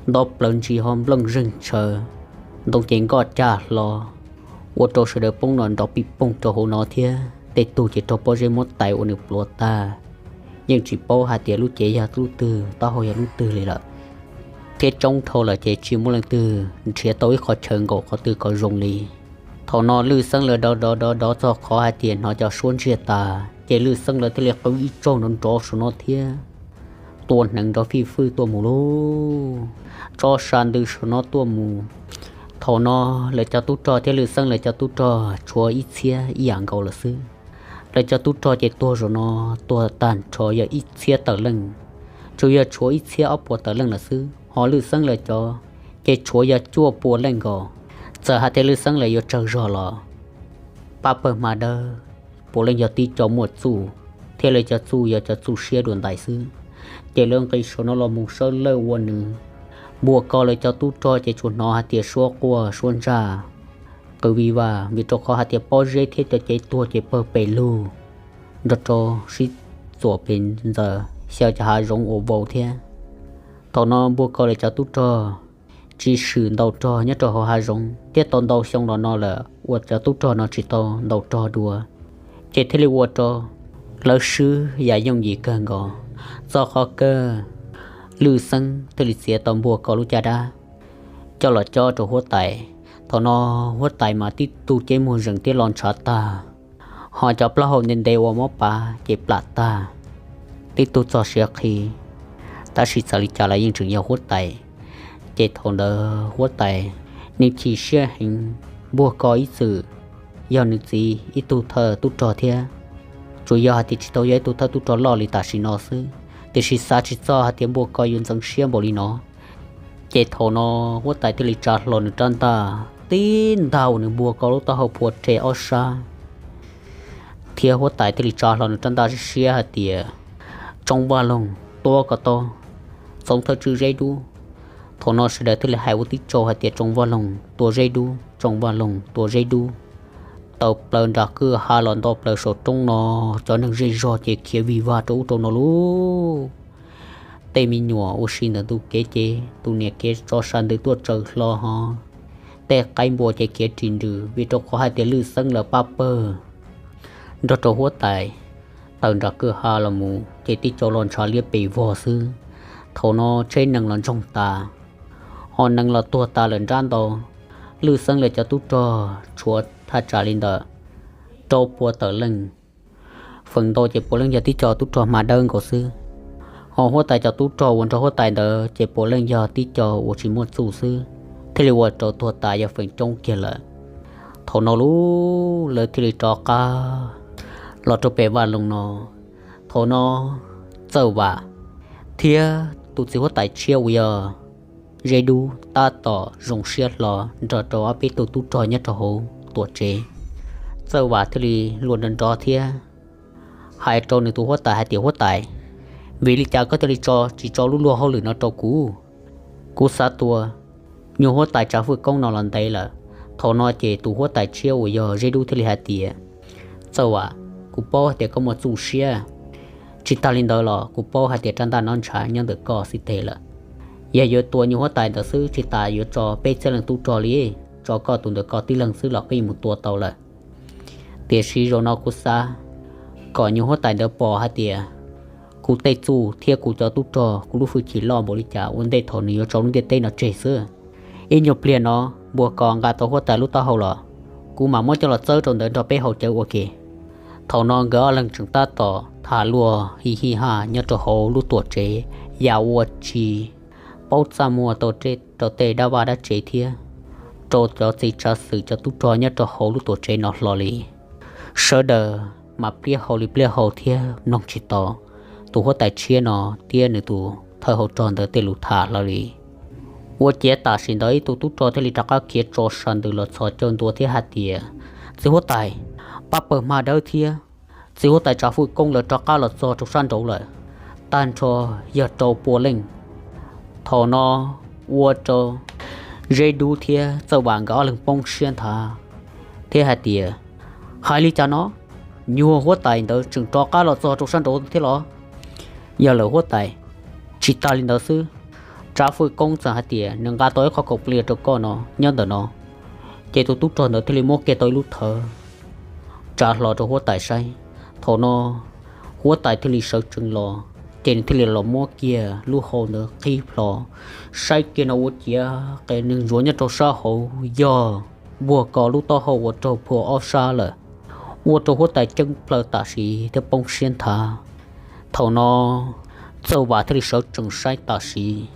nto plaws ntsis ho nplooj zeeg tshaw, ntoo ces nkoj cag hlo, ua rau sawv daws poob no nrov pij pooj rau hauv no thiab tej tug ces raug pob zeb muab tais ua nws pluav tag. Yeej tsis paub hais tias lub cev yog lub twg, taub hau yog lub twg li lawm, thiab tsoob dhau lawm ces tsis muaj leej twg nrhiav tau ib qhov chaw nkaum qhov twg kom zoo li. Thaum no Lwj Xeeb lawv dov dov dov dov txog qhov hais tias hnov cov suab ntsiag tas ces Lwj Xeeb lawv thiaj li qw ib tsaug nrov nrov saum no thiab tua hneev nrov fij fwj tuaj mus lauj, tso sa ntws saum no tuaj mus. Thaum no lawv cov tub rog thiab Lwj Xeeb lawv cov tub rog tshuav ib txhiab ib yam nkaus lawm xwb. Lawv cov tub rog ces tuag zaum no tuag tag nrho yog ib txhiab tawm leej, tsuas yog tshuav ib txhiab ob puas tawm leej lawm xwb, ho Lwj Xeeb lawv cov ces tshuav yog cuaj pua leej nkaus. Txawm hais tias Lwj Xeeb lawv yuav tsawg zog los pab pawg hma dawb puav leej yog tib co muaj txuj, thiab lawv cov txuj yog cov txuj siab dua ntais xwb, ces lawv nqis saum no los mus sawv lawj ua nws. Npuag Koj lawv cov tub rog ces tsuas hnov hais tias suab quaj suab ntsaj qw vij vaj, vim rau qhov hais tias pob zeb thiab cov cev tuag ces pawg pes lug nrog rau sib txuam pes ntxaws xyaw cov hav zoov uas vau thiab. Thaum no Npuag Koj lawv cov tub rog tsis swm ntaus rog nyob rau hauv hav zoov thiab tau ntau xyoo los no lawm uas cov tub rog no tsis tau ntaus rog dua, ces thiaj li ua rau lawv swb yam yooj yim kawg nkaus. Txog qhov kawg Lwj Xeeb thiaj li txiav tau Npuag Koj lub caj dab coj los cob rau huab tais. Thaum no huab tais mas tib tug ceeb muag zeem thiab lo ntshav tag, ho cov plaub hau ntev ntev uas mob pav ces plam tag, tib tug txog siav qhi. Tab sis txawm li cas los yeej tseem yog huab tais, ces thaum ntawd huab tais nws chim siab heev. Npuag Koj ib txwm yog nws txiv ib tug thawj tub rog thiab, tsuas yog hais tias tsis tau yog ib tug thawj tub rog loj li tam sim no xwb, tiam sis xav tsis txog hais tias Npuag Koj yuav ntxeev siab npaum li no. Ces thaum no huab tais thiaj li tsa hlo nws rab ntaj tib ntag uas nws Npuag Koj lub taub hau phua rhe ob sab, thiab huab tais thiaj li tsa hlo nws rab ntaj siab hais tias, Tsoom Vaj Loog, tua kom tau Txoov Thawj Tswj Zeb Dub. Thaum no sawv daws thiaj li hais ua tib tsaug hais tias, Tsoom Vaj Loog, tua Zeb Dub, Tsoom Vaj Loog, tua Zeb Dub. Tawm plaws nram kwj ha los nto plaws saum roob no, cov neeg zej zog ces khiav vij vag rau ub rau no lauj. Tej me nyuam ua si ntawm ntug kev ces tus niam kev tso sa ntws tuaj tsaws hlo ho, tej qaib npua ces khiav ris nrws vim rau qhov hais tias Lwj Xeeb lawv pab pawg nrog rau huab tais tawm nram kwj ha los mus ces tib co lo ntshav liab pes vog xwb. Thaum no tsheb nees los ntsoog tas, ho nees los tuag tas lawm nrab ntau. Lwj Xeeb lawv cov tub rog tshuav thaj tsam li ntawm rau pua tawm leej, feem ntau ces puav leej yog tib co tub rog hma dawb nkaus xwb, ho huab tais cov tub rog uas nrog huab tais ntawd ces puav leej yog tib co uas tsis muaj txuj xwb, thiaj li ua rau tuag tas yog feem coob kiag lawm. Thaum no lub lawv thiaj li rov qab los rau pem vaj loog no. Thaum no Txawj Vam thiab tus txiv huab tais tshiab uas yog Zeb Dub tab tom zoo siab hlo nrog rau ob peb tug tub rog nyob rau hauv tuam tsev. Txawj Vam thiaj li luag nrov nrov thiab hais rau nws tus huab tais hais tias, Huab tais, vim li cas koj thiaj li tso tsis tso lub luag hauj lwm no rau kuv? Kuv xav tua nyuag huab tais tsav fwj koob no los ntev lawm. Thaum no ces tus huab tais tshiab uas yog Zeb Dub thiaj li hais tias, Txawj Vam, kuv paub hais tias koj muaj txuj siab, tsis tas li ntawd los kuv paub hais tias rab ntaj no ntshav nyob ntawm koj xib teg lawm. Yog yuav tua nyuag huab tais ntawd xwb tsis tas yuav tso peb txhiab leej tub rog li, tso koj tus ntawd koj tib leeg xwb los koj yeej mus tua tau lawm. Tiam sis zaum no kuv xav kom nyuag huab tais ntawd pom hais tias kuv tej txuj thiab kuv cov tub rog, kuv lub hwj chim loj npaum li cas ua ntej thaum nws yuav tso lub ntiaj teb no tseg xwb. Ib nyuag pliag no npuag kos nqa tau huab tais lub taub hau los, kuv mam muab coj los txawb rau ntawd nrog peb haus cawv ua ke. Thaum no nkawd ob leeg tseem tab tom tham luag hi hi ha nyob rau hauv lub tuam tsev, yam uas tsis paub txaj muag rau tej dab vaj dab tsev thiab rau cov txiv tsav xwm cov tub rog nyob rau hauv lub tuam tsev no hlo li. Sawv daws mas pliab hau li pliab hau thiab mloog tsis tau tus huab tais tshiab no thiab nws tus thawj hauv rog ntawd tej lus tham hlo li. Ua ciav tam sim ntawd ib tug tub rog thiaj li rov qab khiav tso sas ntws los txhos caug ntua thiab hais tias, Txiv huab tais, pab pawg hma dawb thiab txiv huab tais tsav fwj koob lawv rov qab los txog rau sab nraud lawm, tag nrho yog rau pua leej. Thaum no ua rau Zeb Dub thiab Txawj Vam nkawd ob leeg poob siab nthav thiab hais tias, Hais li cas no? Nyuag huab tais ntawd tseem rov qab los txog rau sab nraud thiab los? Yog lawm huab tais. Tsis tas li ntawd xwb, tsav fwj koob txawm hais tias nws nqa tau ib qho kaus plias rau koj no nyob ntawm no. Ces tus tub rog ntawd thiaj li muab kiag tau ib lub thawv tsa hlo rau huab tais saib. Thaum no huab tais thiaj li sawv tsees los, ces nws thiaj li los muab kiag lub hau ntawd qhib plho, saib kiag no ua ciav qe neeg ntsuav nyob rau sab hauv yog npuag kos lub taub hau uas raug phua ob sab lawm, ua rau huab tais ceeb plaws tam sim thiab poob siab nthav. Thaum no Txawj Vam thiaj li sawv tsees saib tam sim,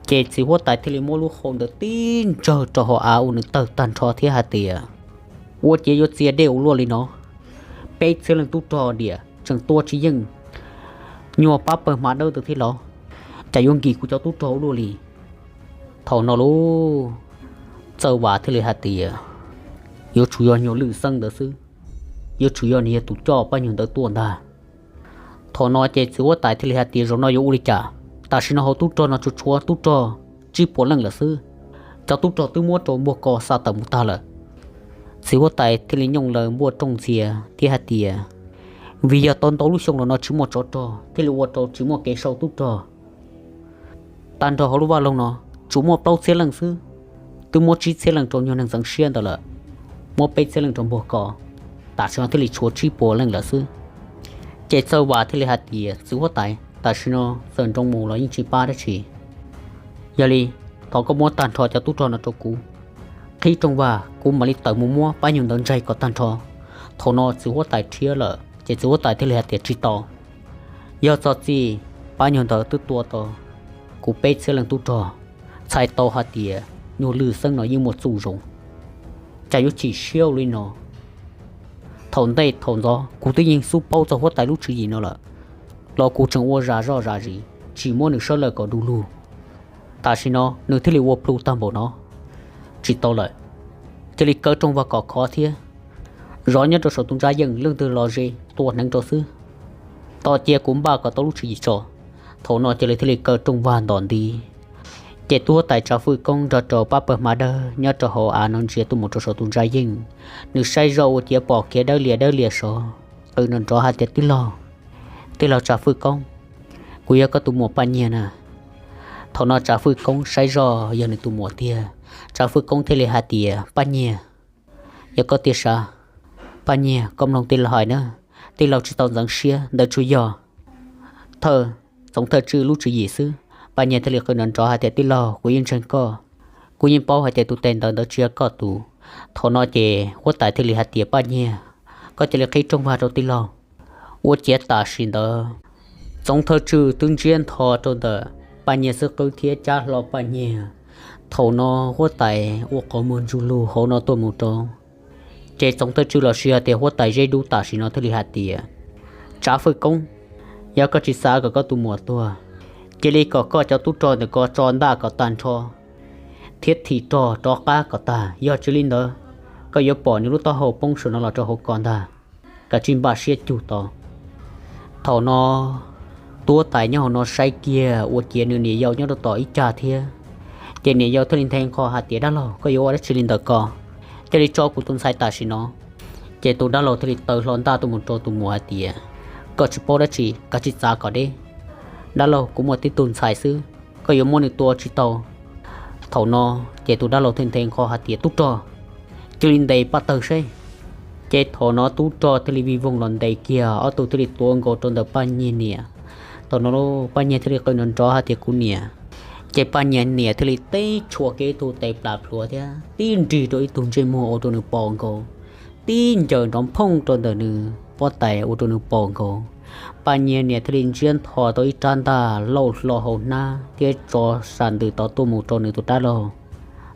ces txiv huab tais thiaj li muab lub hau ntawd tib ntsawg rau hauv av ua nws tawg tag nrho thiab hais tias, Ua ciav yuav txias dej ua luaj li no, peb txhiab leej tub rog diam tseem tua tsis yeej nyuag pab pawg hma dawb ntawd thiab los? Cas yuav nkim kuv cov tub rog ua luaj li? Thaum no lub Txawj Vam thiaj li hais tias, Yuav tsum yog nyuag Lwj Xeeb ntawd xwb, yuav tsum yog nws yog tus coj pab nyuag ntawd tuaj ntag. Thaum no ces txiv huab tais thiaj li hais tias, Zaum no yuav ua li cas? Tam sim no hauv tub rog no tsuas tshuav tub rog tsib puas leej lawm xwb, cov tub rog twb muab rau npuag kos xa tawm mus tag lawm. Txiv huab tais thiaj li nyooj laws npuaj rooj ntxias thiab hais tias, Vim yog tau ntau lub xyoo los no tsis muaj tsov rog thiaj li ua rau tsis muaj kev sau tub rog. Tag nrho hauv lub vaj loog no tsuas muaj plaub txhiab leej xwb, twb muab tsib txhiab leej rau nyuag neeg ntxeev siab ntawd lawm, muab peb txhiab leej rau npuag kos, tam sim no thiaj li tshuav tsib puas leej lawm xwb. Ces Txawj Vam thiaj li hais tias, Txiv huab tais, tam sim no txawm nroo mus los yeej tsis pab dab tsi. Yog li, thov koj muab tag nrho cov tub rog no rau kuv, qhib rooj vag kuv mam li tawm mus muab pab nyuag ntawd ntsaig kom tag nrho. Thaum no txiv huab tais rhiab lawm ces txiv huab tais thiaj li hais tias, Tsis tau. Yog txog txij pab nyuag ntawd twb tua tau kuv peb txhiab leej tub rog, txhais tau hais tias nyuag Lwj Xeeb no yeej muaj txuj zoo. Cas yuav chim siab ua li no? Thaum ntej thaum ntxov kuv twb yeej xub paub txog huab tais lub tswv yim no lawm, los kuv tseem ua zam zoj zam zis tsis muab nws sawv lawm kom du lug. Tam sim no nws thiaj li ua plhu tag npaum no. Tsis tau lawm, cia li kaw rooj vag kom khov thiab zov nyob rau saum tus ntsa yeej, leej twg los ze tua hneev rau xwb, tos cia kuv npaj kom tau lub tswv yim tso. Thaum no cia li thiaj li kaw rooj vag ntom nti. Ces tub huab tais Tsav Fwj Koob nrog rau pab pawg hma dawb nyob rau hauv av no ntsia tuaj mus rau saum tus ntsa yeej. Nws saib zoj ua ciav pom kev dawb lias dawb lias sov, qw nrov nrov hais tias, Tij laug, tij laug Tsav Fwj Koob, kuv yog koj tus muam Paj Nyiag na. Thaum no Tsav Fwj Koob saib zoj yog nws tus muam tiag, Tsav Fwj Koob thiaj li hais tias, Paj Nyiag, yog koj tiag sav? Paj Nyiag, koj mloog tij laug hais na, tij laug tsis tau ntxeev siab, ntawd tsuas yog thawj, txoov thawj tswj lub tswv yim xwb. Paj Nyiag thiaj li qw nrov nrov hais tias, Tij laug, kuv yeej ntseeg koj, kuv yeej paub hais tias tus tes ntawd ntawd tsis yog koj tus. Thaum no ces huab tais thiaj li hais tias, Paj Nyiag, koj cia li qhib rooj vag rau tij laug. Ua ciav tam sim ntawd txoov thawj tswj twb ntsiab ntho rau ntawm Paj Nyiag xwb qwb thiab cab hlo Paj Nyiag. Thaum no huab tais ua qhov muag ntsuj lug hauv no tuaj mus rau, ces txoov thawj tswj los sis hais tias huab tais Zeb Dub tam sim no thiaj li hais tias, Tsav Fwj Koob, yog koj tsis xav kom koj tus muam tuag, cia li kom koj cov tub rog ntawm ko tso ntaj kom tag nrho thiab thim rog rov qab kom tag, yog tsis li ntawd koj yuav pom nws lub taub hau poob saum no los rau hauv ko ntag. Kav tsij npaj siab cug tau. Thaum no tub huab tais nyob hauv no saib kiag ua ciav nws niam yau nyob rau tom ib cag thiab. Ces niam yau thiaj li nthe nqho hais tias, Dab laug, koj yuav ua dab tsi li ntawm ko? Cia li tso kuv tus ntxhais tam sim no. Ces tus dab laug thiaj li taw hlo ntaj tuaj mus rau tus muam hais tias, Koj tsis paub dab tsi, kav tsij txav kom deb. Dab laug, kuv muaj tib tug ntxhais xwb, koj yuav muab nws tua tsis tau. Thaum no ces tus dab laug thiaj nthe nqho hais tias, Tub rog, cia li ntes pab tawg seb. Ces thaum no tub rog thiaj li vij voog los ntes kiag, ob tug thiaj li tuav nkaus rau ntawm Paj Nyiag niam. Thaum no Paj Nyiag thiaj li qw nrov nrov hais tias, Kuv niam. Ces Paj Nyiag niam thiaj li tib tshua kiag ib tug tes plam plhuav thiab tib nrig rau ib tug ntsej muag ua rau nws pom nkaus, tib ncaws nrov phooj rau ntawm nws pob tais ua rau nws pom nkaus. Paj Nyiag niam thiaj li ntsiab ntho tau ib rab ntaj lauj hlo hauv hnab thiab tso sa ntws tod tuaj mus rau nws tus dab laug.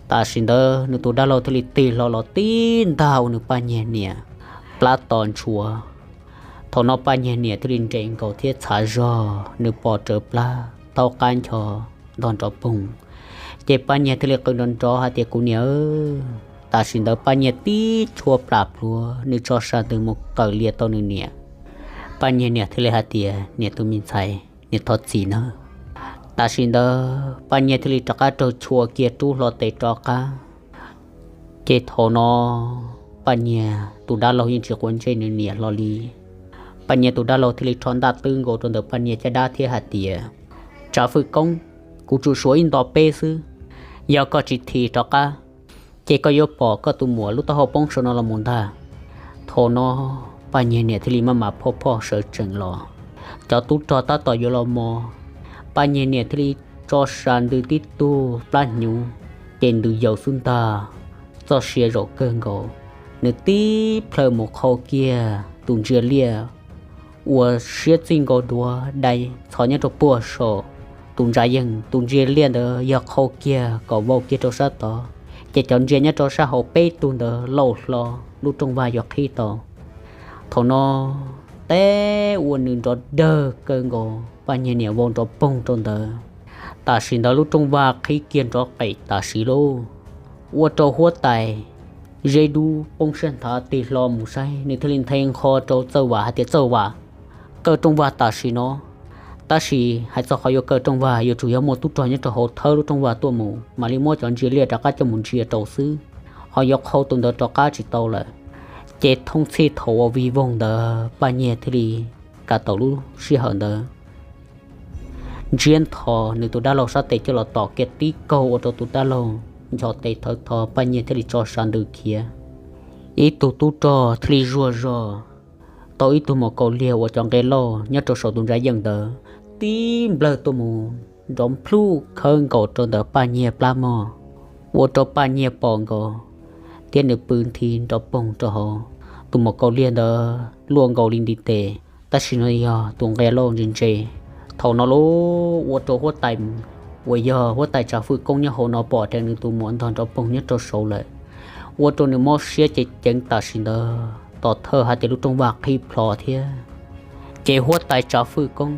Tam sim ntawd nws tus dab laug thiaj li tig hlo los tib ntag ua nws Paj Nyiag niam plab to ntshuav. Thaum no Paj Nyiag niam thiaj li nres nkaus thiab txhav zog, nws pom rawv plab thaub qab ncho ntog nrov poog. Ces Paj Nyiag thiaj li qw nrov nrov hais tias, Kuv niam. Tam sim ntawd Paj Nyiag tib tshua plam plhuav, nws tso sa ntws mus qawm lias tau nws niam. Paj Nyiag niam thiaj li hais tias, Niam tus me ntxhais, niam thov txim nawb. Tam sim ntawd Paj Nyiag thiaj li rov qab raug tshua kiag rub hlo tes rov qab. Ces thaum no Paj Nyiag tus dab laug yeej tsis quav ntsej nws niam hlo li. Paj Nyiag tus dab laug thiaj li rho ntaj twb nkaus rau ntawm Paj Nyiag caj dab thiab hais tias, Tsav Fwj Koob, kuv tsuas suav ib nto peb xwb, yog koj tsis thim rov qab, ces koj yuav pom koj tus muam lub taub hau poob saum no los mus ntag. Thaum no Paj Nyiag niam thiaj li maj mam phoj phoj sawv tsees los. Cov tub rog tab tom yuav los mos, Paj Nyiag niam thiaj li tso sa ntws tib tug plab hnyuv, ces ntws yaws xwb ntag. Txoj sia zaum kawg nkaus, nws tib plhaw mus qhau kiag tus ntsia liaj uas siab txij nkaus duav dai txhos nyob rau puag saum tus ntsa yeej. Tus ntsia liaj ntawd yog qhau kiag kom vau kiag rau sab tod, ces cov ntsia nyob rau sab hauv peb tug ntawd lauj hlo, lub rooj vag yuav qhib tau. Thaum no teb ua nws nrov dawg kawg nkaus, Paj Nyiag niam vau nrov poog rau ntawd. Tam sim ntawd lub rooj vag qhib kiag nrov qem tam sim lauj, ua rau huab tais Zeb Dub poob siab nthav tig hlo mus saib, nws thiaj li nthe nqho rau Txawj Vam hais tias, Txawj Vam, kaw rooj vag tam sim no. Tab sis hais txog qhov yuav kaw rooj vag yuav tsum yog muaj tub rog nyob rau hauv thawb lub rooj vag tuaj mus mam li muab cov ntsia liaj rov qab coj mus ntsia rau xwb, ho yuav qhau tus ntawd rov qab tsis tau lawm. Ces thoob txhij thaum uas vig voog ntawd Paj Nyiag thiaj li kam tau lub sij hawm ntawd ntsiab ntho nws tus dab laug sab tes coj los tom kiag tib kaug ua rau tus dab laug ncho tes thawv tho, Paj Nyiag thiaj li tso sa ntws khiav. Ib tug tub rog thiaj li zuag zog tau ib tug maum kaus liag uas cov nqe lauj nyob rau saum tus ntsa yeej ntawd tib nplawg tuaj mus nrov nplhuj khawb nkaus rau ntawm Paj Nyiag plab mog, ua rau Paj Nyiag pom nkaus thiab nws pw nthi nrov poog rau hauv. Tus maum kaus liag ntawd luaj nkaus li ntiv tes, tab sis no yog tus nqe lauj ntse ntse. Thaum no lauj, ua rau huab tais uas yog huab tais Tsav Fwj Koob nyob hauv no pom tias nws tus muam ntog nrov poog nyob rau saud lawm, ua rau nws mob siab ces ceev tam sim ntawd tos thawj hais tias lub rooj vag qhib plho thiab. Ces huab tais Tsav Fwj Koob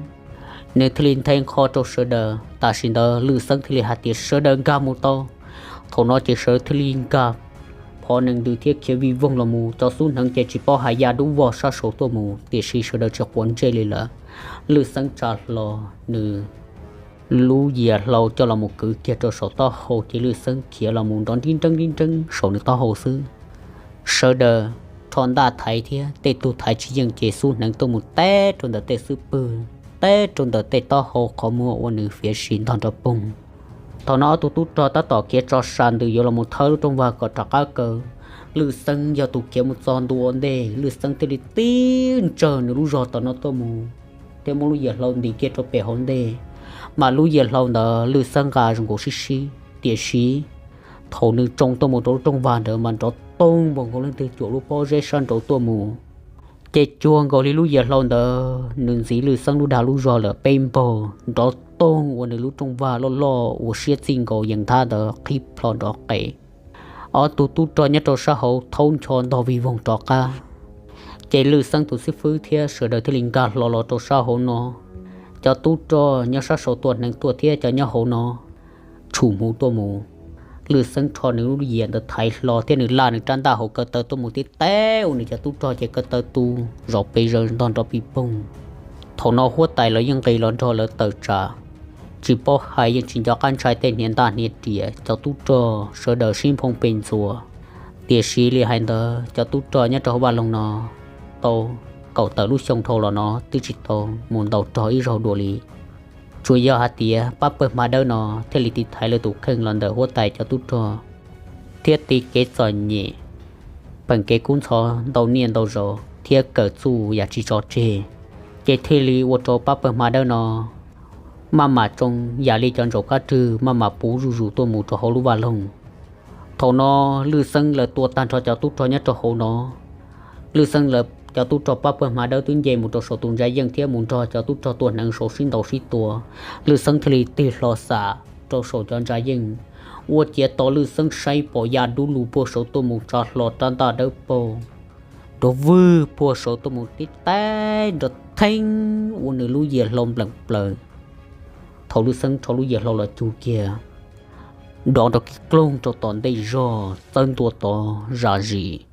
nws thiaj li nthe nqho rau sawv daws. Tam sim ntawd Lwj Xeeb thiaj li hais tias, Sawv daws nkag mus tau. Thaum no ces sawv daws thiaj li nkag phov nees ntws thiab khiav vij voog los mus. Cov xub hneev ces tsis paub hais ya dub vog sab saud tuaj mus, tiam sis sawv daws tsis quav ntsej li lawm. Lwj Xeeb tsa hlo nws lub yias hlau coj los mus kwv kiag rau saum taub hau, ces Lwj Xeeb khiav los mus nrov nrib nreeb nrib nreeb saum nws taub hau xwb. Sawv daws rho ntaj thaiv thiab tej tug thaiv tsis yeej, ces xub hneev tuaj mus teb rau ntawm tej xub pwg, teb rau ntawm tej taub hau qhov muag uas nws fiav sim ntog nrov poog. Thaum no ob tug tub rog tab tom khiav tso sa ntws yuav los mus thawb lub rooj vag kom rov qab kaw. Lwj Xeeb yog tus khiav mus txog ntua ua ntej, Lwj Xeeb thiaj li tib ntsawg nws lub zog tom no tuaj mus thiab muab lub yias hlau ntis kiag rau pem hauv ntej. Mas lub yias hlau ntawd Lwj Xeeb nqa zoo nkaus sib sib, tiam sis thaum nws tsoo tuaj mus rau lub rooj vag ntawd mas nrov toog npaum nkaus leej twg cuam lub pob zeb sab nraud tuaj mus. Ces cuag nkaus li lub yias hlau ntawd nws ntxiv Lwj Xeeb lub dag lub zog lawm peb npaug, nrov toog ua nws lub rooj vag loj loj uas siab txij nkaus yees nthab ntawd qhib plho nrov qees. Ob tug tub rog nyob rau sab hauv thaub ncho ntog vij voog rov qab. Ces Lwj Xeeb tus xib fwb thiab sawv daws thiaj li nkag hlo los rau sab hauv no. Cov tub rog nyob sab saud tua hneev tuaj thiab cov nyob hauv no tshum hmuv tuaj mus. Lwj Xeeb rho nws lub yias ntawd thaiv hlo thiab nws laj nws rab ntaj hauv ko taw tuaj mus tib teb ua nws cov tub rog ces ko taw tu zov pes zaws ntog nrov pis poog. Thaum no huab tais los yeej nqis los nrog lawv tawm tsam, tsis paub hais yeej tsis nco qab ntshai tej hniav ntaj hniav riam, cov tub rog sawv daws sib nphoo pes ntxuas. Tiam sis li hais ntawd cov tub rog nyob rau hauv vaj loog no tau kaum tawm lub xyoo dhau los no twb tsis tau mus ntaus rog ib zaug dua li. Tsuas yog hais tias pab pawg hma dawb no thiaj li tiv thaiv lawv tus kheej los ntawm huab tais cov tub rog, thiab tiv kev txom nyem, peem kev kub ntxhov ntau niaj ntau zaus thiab kawm txuj yam tsis tso tseg. Ces thiaj li ua rau pab pawg hma dawb no maj mam tsoo yam li cov ntsaum kab rwg maj mam puv zuj zus tuaj mus rau hauv lub vaj loog. Thaum no Lwj Xeeb lawv tua tag nrho cov tub rog nyob rau hauv no, Lwj Xeeb lawv cov tub rog pab pawg hma dawb twb nce mus rau saum tus ntsa yeej thiab mus nrog cov tub rog tuaj hneev saud sib ntaus sib tua. Lwj Xeeb thiaj li tig hlo xam rau saum cov ntsa yeej, ua ciav tos Lwj Xeeb saib pom ya dub lug puag saud tuaj mus tsa hlo rab ntaj dawb paug nrov vwg puag saud tuaj mus tib taig nrov theeb ua nws lub yias hlau npleem plaws. Thaum Lwj Xeeb rho lub yias hlau los cug kiag, dov nrov kiv kloog rau tom ntej zog txawb ntua tod zam zis.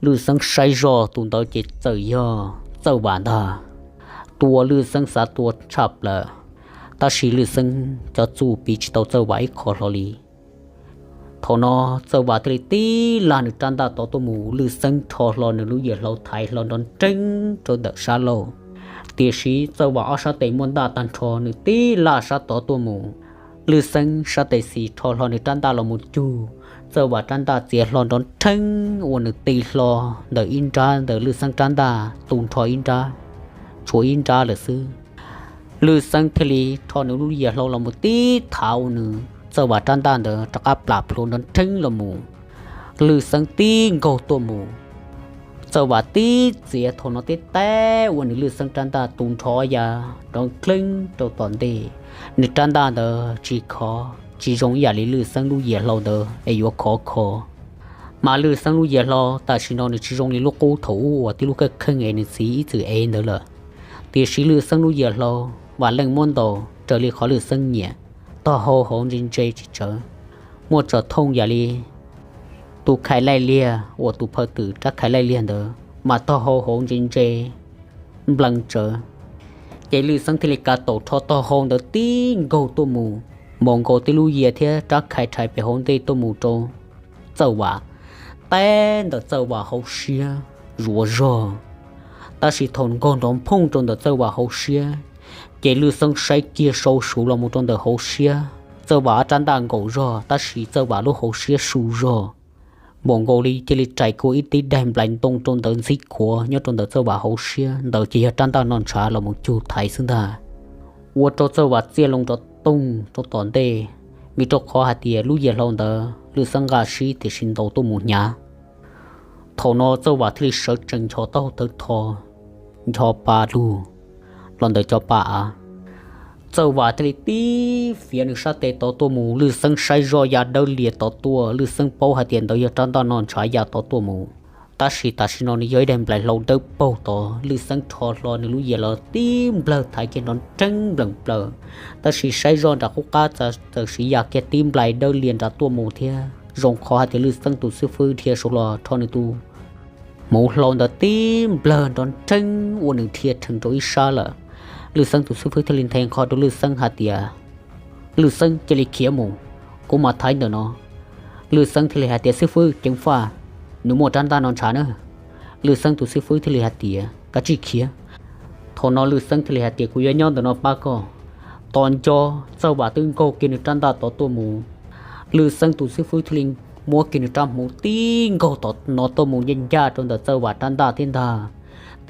Lwj Xeeb saib zog tus ntawd ces txawm yog Txawj Vam ntag. Tus uas Lwj Xeeb xav tua tshaj plaws, tab sis Lwj Xeeb cov txuj piv tsis tau Txawj Vam ib qho hlo li. Thaum no Txawj Vam thiaj li tib laj nws rab ntaj tod tuaj mus, Lwj Xeeb rho hlo nws lub yias hlau thaiv hlo nrov nreeb rau ntawm sab laug. Tiam sis Txawj Vam ob sab tes muaj ntaj tag nrho, nws tib laj sab tod tuaj mus, Lwj Xeeb sab tes xis rho hlo nws rab ntaj los mus cug Txawj Vam rab ntaj txiav hlo nrov nreeb ua nws ti hlo ntawm ib nrab ntawm Lwj Xeeb rab ntaj tu nrho ib nrab, tshuav ib nrab lawm xwb. Lwj Xeeb thiaj li rho nws lub yias hlau los mus tib thav ua nws Txawj Vam rab ntaj ntawd rov qab plam plhuav nrov nreeb los mus. Lwj Xeeb tib nkaug tuaj mus, Txawj Vam tib txiav thaum no tib taig ua nws Lwj Xeeb rab ntaj tu nrho ya nrov nreeb rau tom ntej. Nws rab ntaj ntawd tsis khov tsis zoo ib yam li Lwj Xeeb lub yias hlau ntawd es yuav khov kho. Mas Lwj Xeeb lub yias hlau tam sim no nws tsis zoo li lub qub thaum ub uas tib lub kheej kheej es nws txiv ib txwm ev ntawd lawm. Tiam sis Lwj Xeeb lub yias hlau vam leej muab ntaus raws li qhov Lwj Xeeb nyiam, taub hau hauv ntse ntse tsis tsawv, muaj tsom thooj yam li tus khais laij liag uas tus phaw twm rab khais laij liag ntawd mas taub hau hauv ntse ntse nplees tsawv. Ces Lwj Xeeb thiaj li kav taum rho taub hau ntawd tib nkaug tuaj mus, npaum nkaus tib lub yias thiab rab khais rhais pem hauv ntej tuaj mus rau Txawj Vam, teb ntawm Txawj Vam hauv siab zuav zog. Tab sis thaum nkaug nrov nphooj rau ntawm Txawj Vam hauv siab, ces Lwj Xeeb saib kiag sau suv los mus rau ntawm hauv siab, Txawj Vam ob rab ntaj nkaum zog tab sis Txawj Vam lub hauv siab su zog, npaum nkaus li cia li rais kua ib tib daim nplais ntoo rau ntawd ntxhib khuav nyob rau ntawm Txawj Vam hauv siab. Ntawd ces yog rab ntaj noj ntshav los mus cug thaiv xwb ntag. Ua rau Txawj Vam txiaj loo nrov toog rau tom ntej, vim rau qhov hais tias lub yias hlau ntawd Lwj Xeeb nqa sib tiam sis ntaus tuaj mus hnyav. Thaum no Txawj Vam thiaj li sawv tsees ncho taub hau thawv tho, ncho pa lug los ntawm cov pa av. Txawj Vam thiaj li tib fiav nws sab tes tod tuaj mus, Lwj Xeeb saib zoj ya dawb lias tod tuaj, Lwj Xeeb paub hais tias ntawd yog rab ntaj noj ntshav ya tod tuaj mus. Tab sis tam sim no nws yog ib daim nplais hlau dawb paug tod, Lwj Xeeb rho hlo nws lub yias los tib nplawg thaiv kiag nrov nreeb nplees plaws. Tab sis saib zoj nram qub qab txawm siv ya kiag tib nplais dawb lias nrad tuaj mus thiab, zoo qhov hais tias Lwj Xeeb tus xib fwb dhia saud los rho nws tus hmuv hlau ntawd tib nplawg nrov nreeb ua nws dhia rhees rau ib sab lawm. Lwj Xeeb tus xib fwb thiaj li nthe nqho rau Lwj Xeeb hais tias, Lwj Xeeb, cia li khiav mus, kuv mam thaiv ntawm no. Lwj Xeeb thiaj li hais tias, xib fwb ceev faj, nws muaj rab ntaj noj ntshav na. Lwj Xeeb tus xib fwb thiaj li hais tias, kav tsij khiav. Thaum no Lwj Xeeb thiaj li hais tias, kuv yuav nyob ntawm no pab koj. Tos nco Txawj Vam twb nkaug kiag nws rab ntaj tod tuaj mus, Lwj Xeeb tus xib fwb thiaj li muab kiag nws rab hmuv tib nkaug tom no tuaj mus ncaj ncaj rau ntawm Txawj Vam rab ntaj thiab ntag.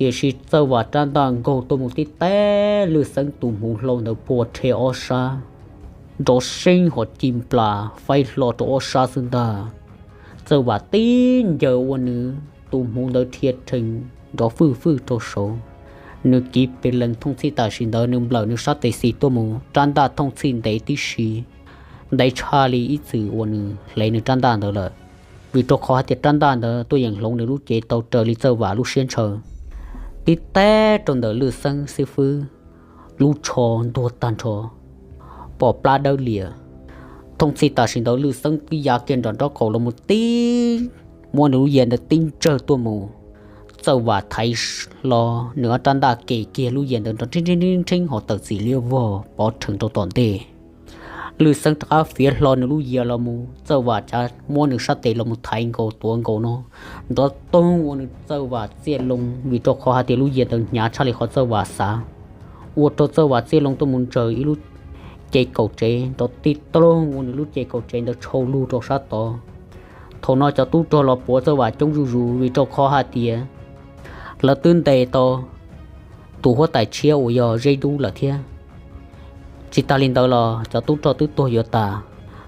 Tiam sis Txawj Vam rab ntaj nkaug tuaj mus tib teb Lwj Xeeb tus hmuv hlau ntawd pua rhe ob sab, nrov seeb hos ci nplas faib hlo rau ob sab xwb ntag. Txawj Vam tib ncaws ua nws tus hmuv ntawd dhia rhees nrov fwj fwj rau saud. Nws kiv pes lees thooj txhij tam sim ntawd nws nplawm nws sab tes xis tuaj mus, rab ntaj thooj txhij ntev tib si, ntev tshaj li ib txwm uas nws hle nws rab ntaj ntawd lawm. Vim rau qhov hais tias rab ntaj ntawd tuaj yeem hloov nws lub cev tau raws li Txawj Vam lub siab ntshaw. Tib teb rau ntawm Lwj Xeeb xib fwb lub tsho ntuag tag nrho, pom plab dawb lias. Thooj txhij tam sim ntawd Lwj Xeeb twb ya kiag nram nraub qaum los mus tib, muab nws lub yias ntawd tib ntsawg tuaj mus. Txawj Vam thaiv hlo nws ob rab ntaj kem kiag lub yias ntawd nrov nrheeb nrheeb hos tawm txim liab vog pov rhees rau tom ntej. Lwj Xeeb rov qab fiav hlo nws lub yias los mus, Txawj Vam cav muab nws sab tes los mus thaiv nkaus tuav nkaus no, nrov toog ua nws Txawj Vam txiaj loo vim rau qhov hais tias lub yias ntawd hnyav tshaj li qhov Txawj Vam xav, ua rau Txawj Vam txiaj loo tuaj mus ntsaws ib lub ce kaum tsev nrov tij toog ua nws lub ce kaum tsev ntawd tshau lug rau sab tod. Thaum no cov tub rog los puav Txawj Vam coob zuj zus vim rau qhov hais tias lawv twb ntes tau tus huab tais tshiab uas yog Zeb Dub lawm thiab. Tsis tas li ntawd los cov tub rog twb tuag yuav tas.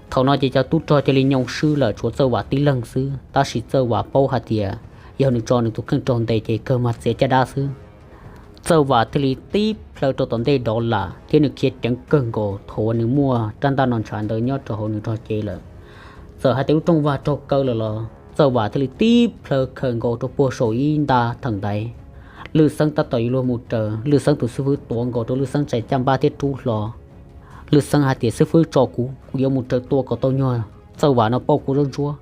Thaum no ces cov tub rog cia li nyoo swb lawm, tshuav Txawj Vam tib leeg xwb, tab sis Txawj Vam paub hais tias yog nws tso nws tus kheej raug ntes ces kawg mas txiav caj dab xwb. Txawj Vam thiaj li tib plhaw rau tom ntej dov lam thiab nws khiav ceev kawg nkaus thaum uas nws muaj rab ntaj no ntshav ntawd nyob rau hauv nws nrog cev lawm. Txawm hais tias lub rooj vag raug kaw lawm los Txawj Vam thiaj li tib plhaw khaws nkaus rau puag saum ib nta theem ntaiv. Lwj Xeeb tab tom yuav luag mus raws, Lwj Xeeb tus xib fwb tuav nkaus rau Lwj Xeeb tsev caj npab thiab rub hlo. Lwj Xeeb hais tias, Xib fwb, tso kuv, kuv yuav mus raws tua kom tau nyuag Txawj Vam no pauj kua zaub ntsuab.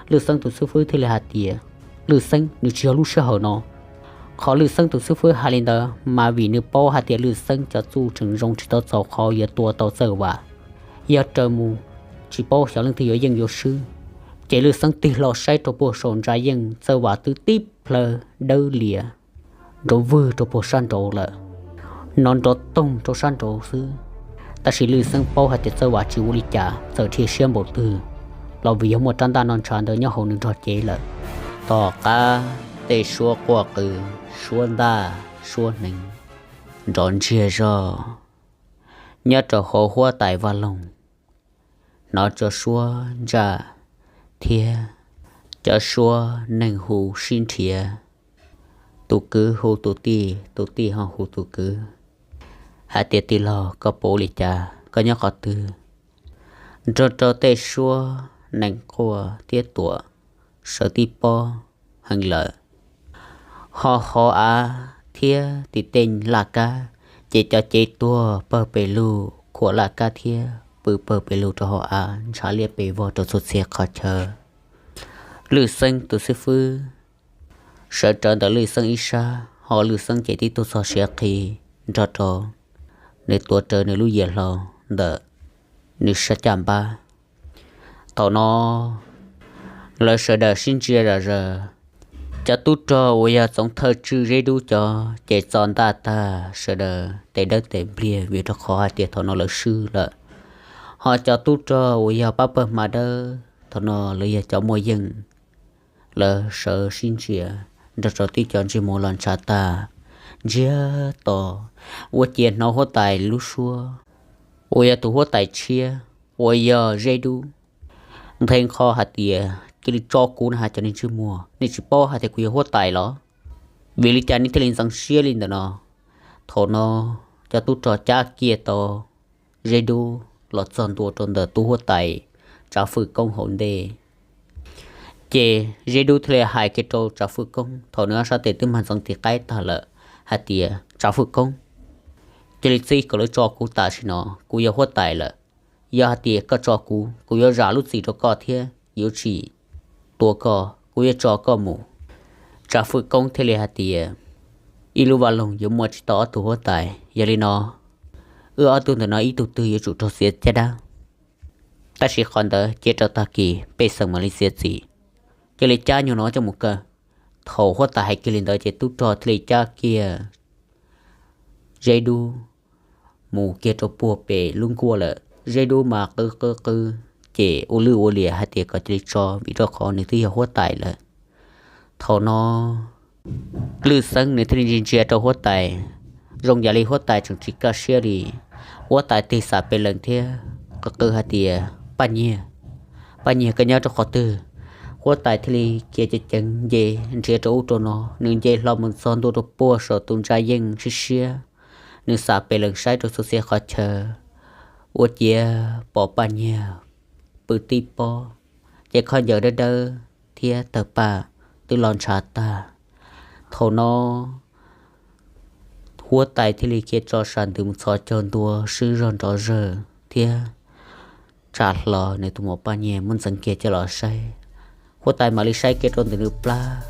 Lwj Xeeb tus xib fwb thiaj li hais tias, Lwj Xeeb, nws tsis yog lub sij hawm no. Qhov Lwj Xeeb tus xib fwb hais li ntawd mas vim nws paub hais tias Lwj Xeeb cov txuj tseem zoo tsis tau txaus qhov yuav tua tau Txawj Vam. Yog raws mus tsis paub xyov leej twg yuav yeej yuav swb. Ces Lwj Xeeb tig hlo saib rau puag saum ntsa yeej, Txawj Vam twb tib plhaw dawb lias nrov vwg rau puag sab nraud lawm, nrov toog rau sab nraud xwb. Tab sis Lwj Xeeb paub hais tias Txawj Vam tsis ua li cas, txawm dhia siab npaum twg los vim yog muaj rab ntaj no ntshav ntawd nyob hauv nws nrog cev lawm. Tom qab tej suab quaj qw, suab ntaj, suab hneev nrov ntsiag zog nyob rau hauv huab tais vaj loog, hnov cov suab ntsaj thiab cov suab neeg hu sib nrhiav, tus kwv hu tus tij, tus tij ho hu tus kwv hais tias, Tij laug, koj puas ua li cas? Koj nyob qhov twg? Nrog rau tej suab neeg quaj thiab tuam sawv tib pob heev lawm. Ho hauv av thiab tim tej laj kab, ces cov cev tuag pawg pes lug khuam laj kab thiab pw pawg pes lug rau hauv av ntshav liab pes vog rau txhua txhia qhov chaw. Lwj Xeeb tus xib fwb sawv rawv ntawm Lwj Xeeb ib sab, ho Lwj Xeeb ces tib tug txog siav qhi nrog rau nws tuav rawv nws lub yias hlau ntawm nws sab caj npab. Thaum no lawv sawv daws sib ntsia zom zaws. Cov tub rog uas yog txoov thawj tswj Zeb Dub cov ces txo ntaj tag, sawv daws tes dawb tes npliag vim rau qhov hais tias thaum no lawv swb lawm. Ho cov tub rog uas yog pab pawg hma dawb thaum no lawv yog cov muaj yeej, lawv sawv sib ntsia nrog rau tib co ntsej muag los ntshav tag, ntsiag to, ua ciav hnov huab tais lub suab uas yog tus huab tais tshiab uas yog Zeb Dub nthe nqho hais tias, Cia li tso kuv na has cov neeg ntsej muag, nej tsis paub hais tias kuv yog huab tais los? Vim li cas nej thiaj li ntxeev siab li ntawm no? Thaum no cov tub rog cab kiag tau Zeb Dub los txog ntua rau ntawm tub huab tais Tsav Fwj Koob hauv ntej. Ces Zeb Dub thiaj li hais kiag rau Tsav Fwj Koob thaum nws ob sab tes twb mag ntxeev tiv qaib tag lawm hais tias, Tsav Fwj Koob, cia li txib kom lawv tso kuv tam sim no, kuv yog huab tais lawm. Yog hais tias koj tso kuv, kuv yuav zam lub txim rau koj thiab yuav tsis tua koj, kuv yuav tso koj mus. Tsav Fwj Koob thiaj li hais tias, Ib lub vaj loog yuav muaj tsis tau ob tug huab tais, yog li no wb ob tug ntawm no ib tug twg yuav tsum raug txiav caj dab. Tab sis qhov ntawd cia rau tag kis pej xeem mam li txiav txim. Cia li cab nyuag no coj mus kaw. Thaum huab tais hais kiag li ntawd ces tub rog thiaj li cab kiag Zeb Dub mus kiag rau puag pem lub nkuaj lawm. Zeb Dub mas qw qw qw, ces ua lwj ua liam hais tias kom cia li tso vim rau qhov nws twb yog huab tais lawm. Thaum no Lwj Xeeb nws thiaj li ntsia ntsia rau huab tais, zoo yam li huab tais tseem tsis kaj siab li. Huab tais tig xam pes lees thiab qw qw hais tias, Paj Nyiag, Paj Nyiag, koj nyob rau qhov twg? Huab tais thiaj li khiav ceev ceev nce nrhiav rau ub rau no, nws nce hlo mus txog ntua rau puag saum tus ntsa yeej siab siab. Nws xam pes lees saib rau txhua txhia qhov chaw, ua ciav pom Paj Nyiag pw tib pob, ces khaub ncaws dawb dawb thiab tawg paj twb los ntshav tag. Thaum no huab tais thiaj li khiav tso sam ntws mus txhos caug ntua swb zog nrov zawg thiab tsa hlo nws tus muam Paj Nyiag muab ntxeev kiag coj los saib. Huab tais mam li saib kiag rau ntawm nws plab,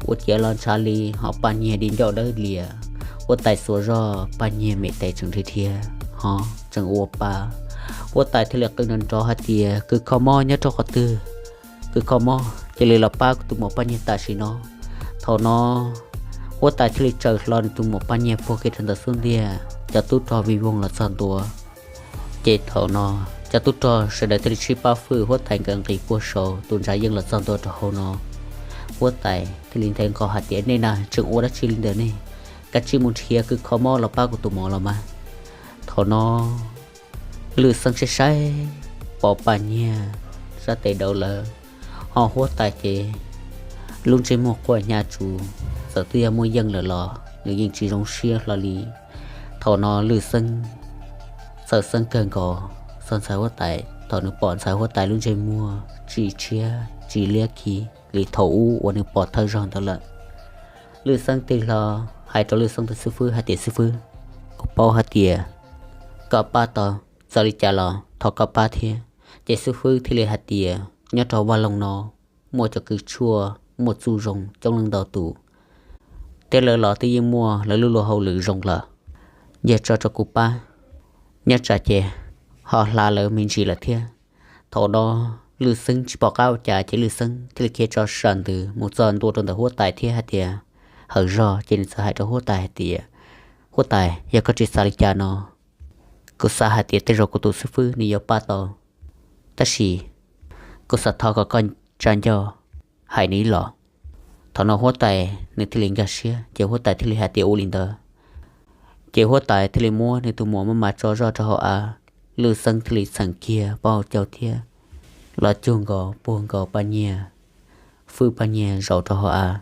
ua ciav los ntshav li hos Paj Nyiag di ncauj dawb lias. Huab tais xuas zog, Paj Nyiag me tes tseem dhia dhia hos tseem ua pa. Huab tais thiaj li qw nrov nrov hais tias, Kws kho mob nyob rau qhov twg? Kws kho mob, cia li los pab kuv tus muam Paj Nyiag tam sim no. Thaum no huab tais thiaj li tsaws hlo nws tus muam Paj Nyiag puag kiag rau ntawm xub ntiag. Cov tub rog vij voog los txog ntua. Ces thaum no cov tub rog sawv daws thiaj li sib pab fwj huab tais nkawd nqis puag saum tus ntsa yeej los txog ntua rau hauv no. Huab tais thiaj li nthe nqho hais tias, Nej na tseem ua dab tsi li ntawm nej? Kav tsij mus nrhiav kws kho mob los pab kuv tus muam los mas. Thaum no Lwj Xeeb saib saib pom Paj Nyiag sab tes daus lawm, ho huab tais ces lub ntsej muag quaj hnyav tsuv, txawm twb yog muaj yeej lawm los nws yeej tsis zoo siab hlo li. Thaum no Lwj Xeeb txhawj xeeb kawg nkaus txog ntxhais huab tais. Thaum nws pom ntxhais huab tais lub ntsej muag tsis tshiab tsis liab khi li thaum ub uas nws pom thawj zaug ntawd lawm, Lwj Xeeb tig hlo hais rau Lwj Xeeb tus xib fwb hais tias, Xib fwb, kuv paub hais tias koj pab tau, txawm li cas los thov koj pab thiab. Ces xib fwb thiaj li hais tias, Nyob rau vaj loog no muaj cov kws tshuaj muaj txuj zoo coob leej ntau tus, thiab lawv los twb yeej muaj lawv lub luag hauj lwm zoo lawm. Yog tso rau kuv pab, nyob tsam ces ho hla lawv me ntsis lawm thiab. Thaum no Lwj Xeeb tsis pom qab ua cas ces Lwj Xeeb thiaj li khiav tso sam ntws mus txog ntua rau ntawm huab tais thiab hais tias, hawm zog ces nws txawm hais rau huab tais hais tias, Huab tais, yog koj tsis xav li cas no, kuv xav hais tias tej zaum kuv tus xib fwb nws yuav pab tau, tab sis kuv xav thov kom koj tsa ncauj hais nws ib los. Thaum no huab tais nws thiaj li nkag siab ces huab tais thiaj li hais tias ua li ntawd. Ces huab tais thiaj li muab nws tus muam maj mam tso zoj rau hauv av, Lwj Xeeb thiaj li txheem kiag pob hauv caug thiab los cug nkaus puag nkaus Paj Nyiag, fwb Paj Nyiag zaum rau hauv av.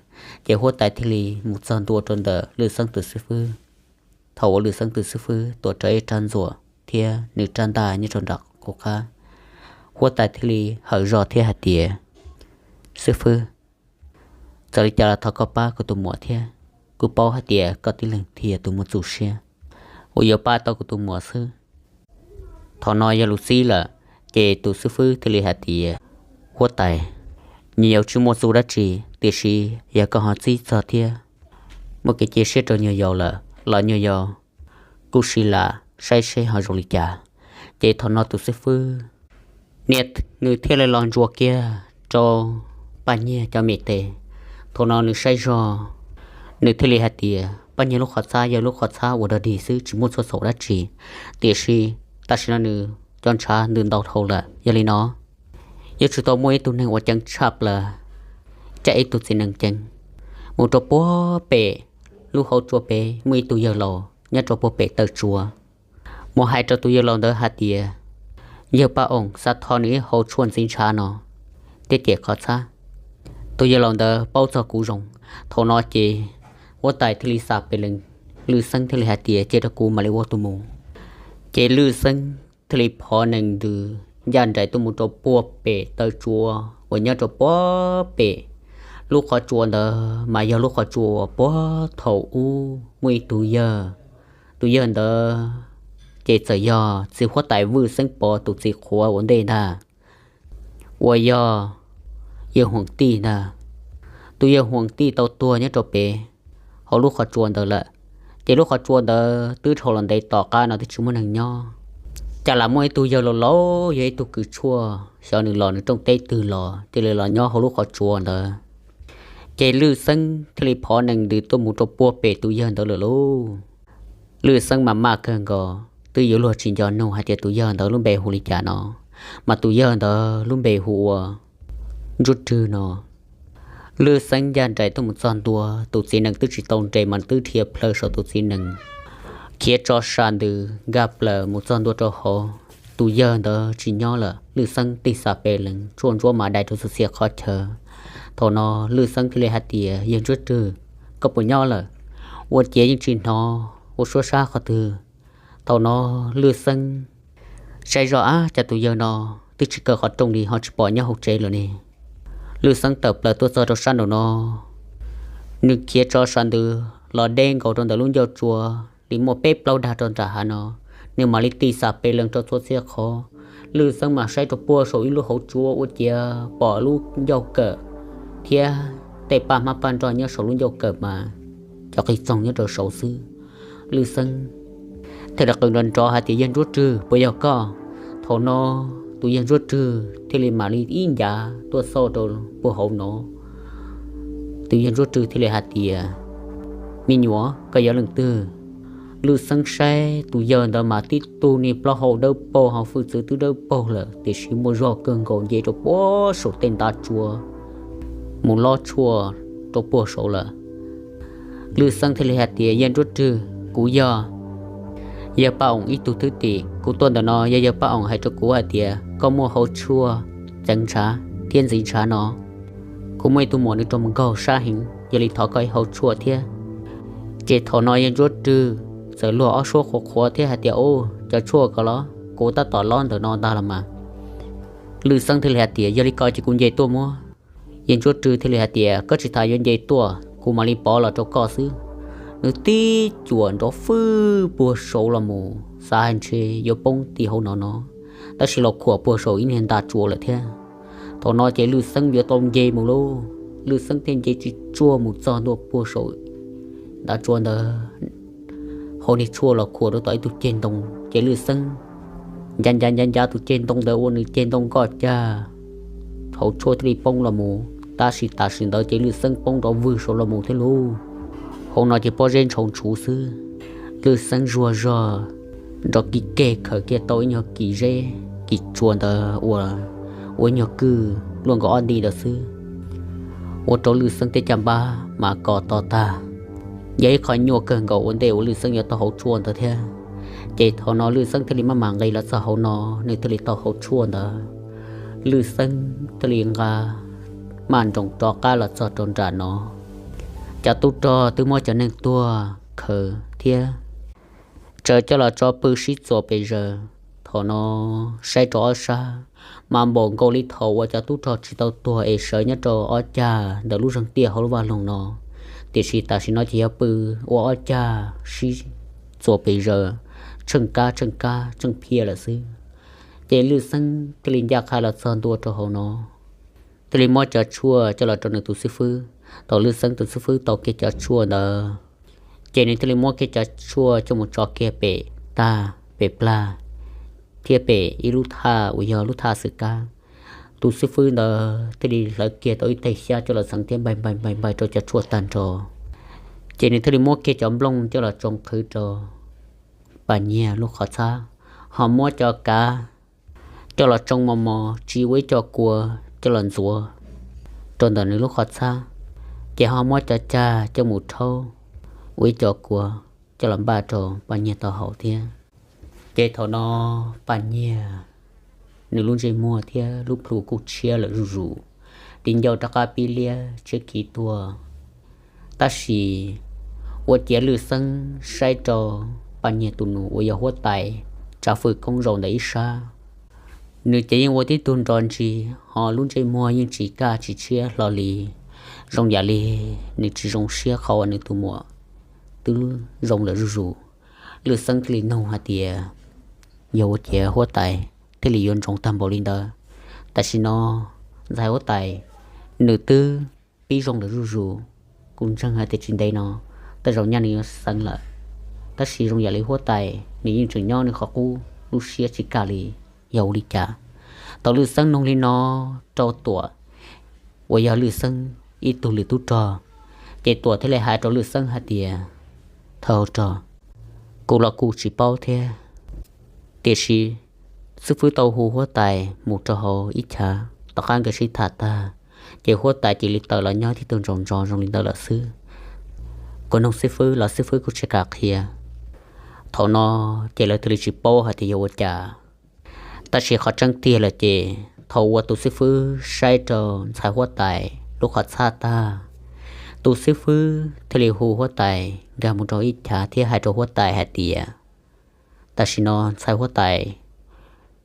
Ces huab tais thiaj li mus txog ntua rau ntawm Lwj Xeeb tus xib fwb. Thaum uas Lwj Xeeb tus xib fwb tuav rawv ib rab ntxuam thiab nws rab ntaj nyob rau nram qub qab, huab tais thiaj li hawm zog thiab hais tias, xib fwb, txawm li cas los thov koj pab kuv tus muam thiab. Kuv paub hais tias koj tib leeg thiaj yog tus muaj txuj siab uas yuav pab tau kuv tus muam xwb. Thaum no yog lus txib lawm, ces tus xib fwb thiaj li hais tias, huab tais, nyuam yaus tsis muaj txuj dab tsi, tiam sis yog koj ho txib txog thiab muaj kev cia siab rau nyuam yaus lawm los nyuam yaus kuj sim lam saib seb ho zoo li cas. Ces thaum no tus xib fwb niam nws thiaj li los ntsuas kiag rau Paj Nyiag cov me tes. Thaum no nws saib zog, nws thiaj li hais tias Paj Nyiag lub qhov txhab yog lub qhov txhab uas dog dig xwb tsis muaj txhua txhaum dab tsi, tiam sis tam sim no nws cov ntshav ntws ntau dhau lawm. Yog li no yuav tsum tau muaj ib tug neeg uas ceev tshaj plaws, caj ib tug txiv nees ceev mus rau puag pem lub hauv tsua pem muaj ib tug yawg laus nyob rau puag pem taw tsua. Mus hais rau tus yawg laus ntawd hais tias yawg Paj Oos xav thov nws ib hau tshuaj ntxiv ntshav no thiab cem qhov txhab. Tus yawg laus ntawd paub txog kuv zoo. Thaum no ces huab tais thiaj li xa pes lees, Lwj Xeeb thiaj li hais tias cia rau kuv mam li ua tus mus. Ces Lwj Xeeb thiaj li phov nees ntws ncaj nraim tuaj mus rau puag pem taw tsua uas nyob rau puag pem lub qhov tsua ntawd mas yog lub qhov tsua uas puag thaum ub muaj ib tug yawg, tus yawg ntawd ces txawm yog txiv huab tais Vwj Xeeb Pov tus txiv qhuav ua ntej ntag, uas yog yawg Huas Tij ntag. Tus yawg Huas Tij tau tuag nyob rau pem hauv lub qhov tsua ntawd lawm. Ces lub qhov tsua ntawd twb dhau los ntev tom qab no twb tsis muaj neeg nyob. Cas lam muaj ib tug yawg laus laus yog ib tug kws tshuaj xyov nws los nws rooj teb twg los cia li los nyob hauv lub qhov tsua ntawd. Ces Lwj Xeeb thiaj li phov nees ntws tuaj mus rau puag pem tus yawg ntawd lawm lauj. Lwj Xeeb mas maj kawg nkaus twb yuav luag tsis nco nug hais tias tus yawg ntawd lub npe hu li cas no, mas tus yawg ntawd lub npe hu ua Ntsuab Rwg no. Lwj Xeeb ncaj nraim tuaj mus txog ntua, tus txiv nees twb tsis tau nres mas twb dhia plhaw saum tus txiv nees, khiav tso sam ntws nkag plaws mus txog ntua rau hauv. Tus yawg ntawd tsis nyob lawm, Lwj Xeeb tig xa pes lees tsuaj ntsuab mas dai rau txhua txhia qhov chaw. Thaum no Lwj Xeeb thiaj li hais tias, Yawg Ntsuab Rwg, koj puas nyob lawm? Ua ciav yeej tsis hnov ua suab sab qhov twg. Thaum no Lwj Xeeb saib zoj, ab, cas tus yawg no twb tsis kaw qhov rooj li ho tsis pom nyob hauv tsev lawm ne. Lwj Xeeb tawm plaws tuaj txog rau sab nraum no, nws khiav tso sam ntws los deb nkaus rau ntawm lub ncauj tsua li muaj peb plaub dag rau nram hav no, nws mam li tig xa pes lees rau txhua txhia qhov. Lwj Xeeb mas saib rau puag saum ib lub hauv tsua ua ciav pom lub ncauj kawm thiab tej paj hmab paj nroj nyob saum lub ncauj kawm mas cov qig txoog nyob rau saud xwb. Lwj Xeeb thiaj li qw nrov nrov hais tias, Yawg Ntsuab Rwg, puas yog koj? Thaum no tus yawg Ntsuab Rwg thiaj li mam li ib ncav tuaj xauj rau puag hauv no. Tus yawg Ntsuab Rwg thiaj li hais tias, Me nyuam, koj yog leej twg? Lwj Xeeb saib tus yawg ntawd mas tib tug niag plaub hau dawb paug ho hwj txwv twb dawb paug lawm tiam sis muaj zog kawg nkaus nce rau puag saum tej ntav tsua mus lob tshuaj rau puag saud lawm. Lwj Xeeb thiaj li hais tias, Yawg Ntsuab Rwg, kuv yog Yawg Paj Oom ib tug thwj tim. Kuv tuaj ntawm no yog Yawg Paj Oom hais rau kuv hais tias koj muaj hauv tshuaj txeev ntshav thiab ntxiv ntshav no. Kuv muaj ib tug muam nws raug mus nkaug sab heev, yog li thov koj ib hauv tshuaj thiab. Ces thaum no Yawg Ntsuab Rwg txawm luag ob suab qhuav qhuav thiab hais tias, Ub, cov tshuaj ko los kuv tab tom lob ntawm no ntag los mas. Lwj Xeeb thiaj li hais tias, Yog li ko ces kuv nce tuaj muab. Yawg Ntsuab Rwg thiaj li hais tias, Koj tsis tas yuav nce tuaj, kuv mam li pov los rau koj xwb. Nws tib cuam nrov fwj puag saud los mus, xav hais ntshe yuav poob tim hauv no no, tab sis los khuam puag saum ib niag nta tsua lawm thiab. Thaum no ces Lwj Xeeb yuav tau nce mus lauj, Lwj Xeeb thiaj nce tsis tsuag mus txog ntua puag saum nta tsua ntawd. Hauv niag tshuaj los khuam rau tom ib tug ceg ntoo, ces Lwj Xeeb ncav ncav ncav ncav tus ceg ntoo ntawd ua nws ceg ntoo nkoj cag, hauv tshuaj thiaj li poob los mus. Tab sis tam sim ntawd ces Lwj Xeeb poob nrov vwg saud los mus thiab lauj. Hauv no ces pob zeb ntshau ntshuv xwb. Lwj Xeeb zuag zog nrov kis keg khaws kiag tau ib nyuag kis zeb kis tsua ntawd ua, ua ib nyuag kwj luaj nkaus ob nti ntawd xwb, ua rau Lwj Xeeb tej caj npab mas kos to tag. Yog ib qho nyuaj kawg nkaus ua ntej uas Lwj Xeeb yuav tau hauv tshuaj ntawd thiab. Ces thaum no Lwj Xeeb thiaj li maj mam nqis los txog hauv no, nws thiaj li tau hauv tshuaj ntawd. Lwj Xeeb thiaj li nqa maj nroos rov qab los txog rau nram no. Cov tub rog twb muab cov neeg tuag khaws thiab tsawv coj los tso pw sib txuas pes zaws. Thaum no saib rau ob sab mas npaum nkaus li thaum uas cov tub rog tsis tau tuag es sawv nyob rau ob cag ntawm lub zeeg tiaj hauv lub vaj loog no, tiam sis tam sim no ces yog pw ua ob cag sib txuas pes zaws, tsheej kab tsheej kab tsheej phiab lawm xwb. Ces Lwj Xeeb thiaj li ncaj qha los txog ntua rau hauv no, thiaj li muab cov tshuaj coj los rau nws tus xib fwb. Thaum Lwj Xeeb tus xib fwb tau kiag cov tshuaj ntawd, ces nws thiaj li muab kiag cov tshuaj coj mus tso kiag pem tag pem plag thiab pem ib lub thaj uas yog lub thaj xwm kab. Tus xib fwb ntawd thiaj li hlawv kiag tau ib teg xyab coj los txheev thiab npai npai npai npai rau cov tshuaj tag nrho. Ces nws thiaj li muab kiag cov nplooj coj los tsoo qhwv rau Paj Nyiag lub qhov txhab, ho muab cov kav coj los tsoo mos mos tsis ua ib co kua coj los ntxuav rau ntawm nws lub qhov txhab, ces ho muab cov cag coj mus rhaub ua ib co kua coj los npaj rau Paj Nyiag tau haus thiab. Ces thaum no Paj Nyiag nws lub ntsej muag thiab lub plhu kuj tshiab lawm zuj zus, ris ncauj rov qab pib liab tshiab khiv tuag. Tab sis ua ciav Lwj Xeeb saib rau Paj Nyiag tus nus uas yog huab tais tsav fwj koob zaum ntawm ib sab, nws ces yeej ua tib tug nrov ntsis, ho lub ntsej muag yeej tsis kaj tsis tshiab hlo li, zoo yam li nws tsis zoo siab qhov uas nws tus muam twb zoo lawm zuj zus. Lwj Xeeb thiaj li nug hais tias, yog ua ciav huab tais thiaj li yuav ntsoov tag npaum li ntawd? Tam sim no ntxhais huab tais nws twb pib zoo lawm zuj zus, kuv ntseeg hais tias tsis ntev no tej zaum nyaj nws yuav xeev lawm, tab sis zoo yam li huab tais nws yeej tseem nyob nws qhov qub, lub siab tsis kaj li, yog ua li cas? Thaum Lwj Xeeb nug li no rau Tuam uas yog Lwj Xeeb ib tug lwm tub rog, ces Tuam thiaj li hais rau Lwj Xeeb hais tias, thawj hauv rog, kuv los kuj tsis paub thiab, tiam sis xib fwb tau hu huab tais mus rau hauv ib chav, tom qab nkawd sib tham tag, ces huab tais cia li tawm los nyob tib tug ntsaus ntso zoo li ntawd lawm xwb. Kuv nug xib fwb los xib fwb kuj tsis kam qhia. Thaum no ces lawv thiaj li tsis paub hais tias yog ua cas. Tab sis qhov tseeb tiag lawm ces thaum uas tus xib fwb saib rau ntxhais huab tais lub qhov txhab tag, tus xib fwb thiaj li hu huab tais nkag mus rau ib chav thiab hais rau huab tais hais tias, tam sim no ntxhais huab tais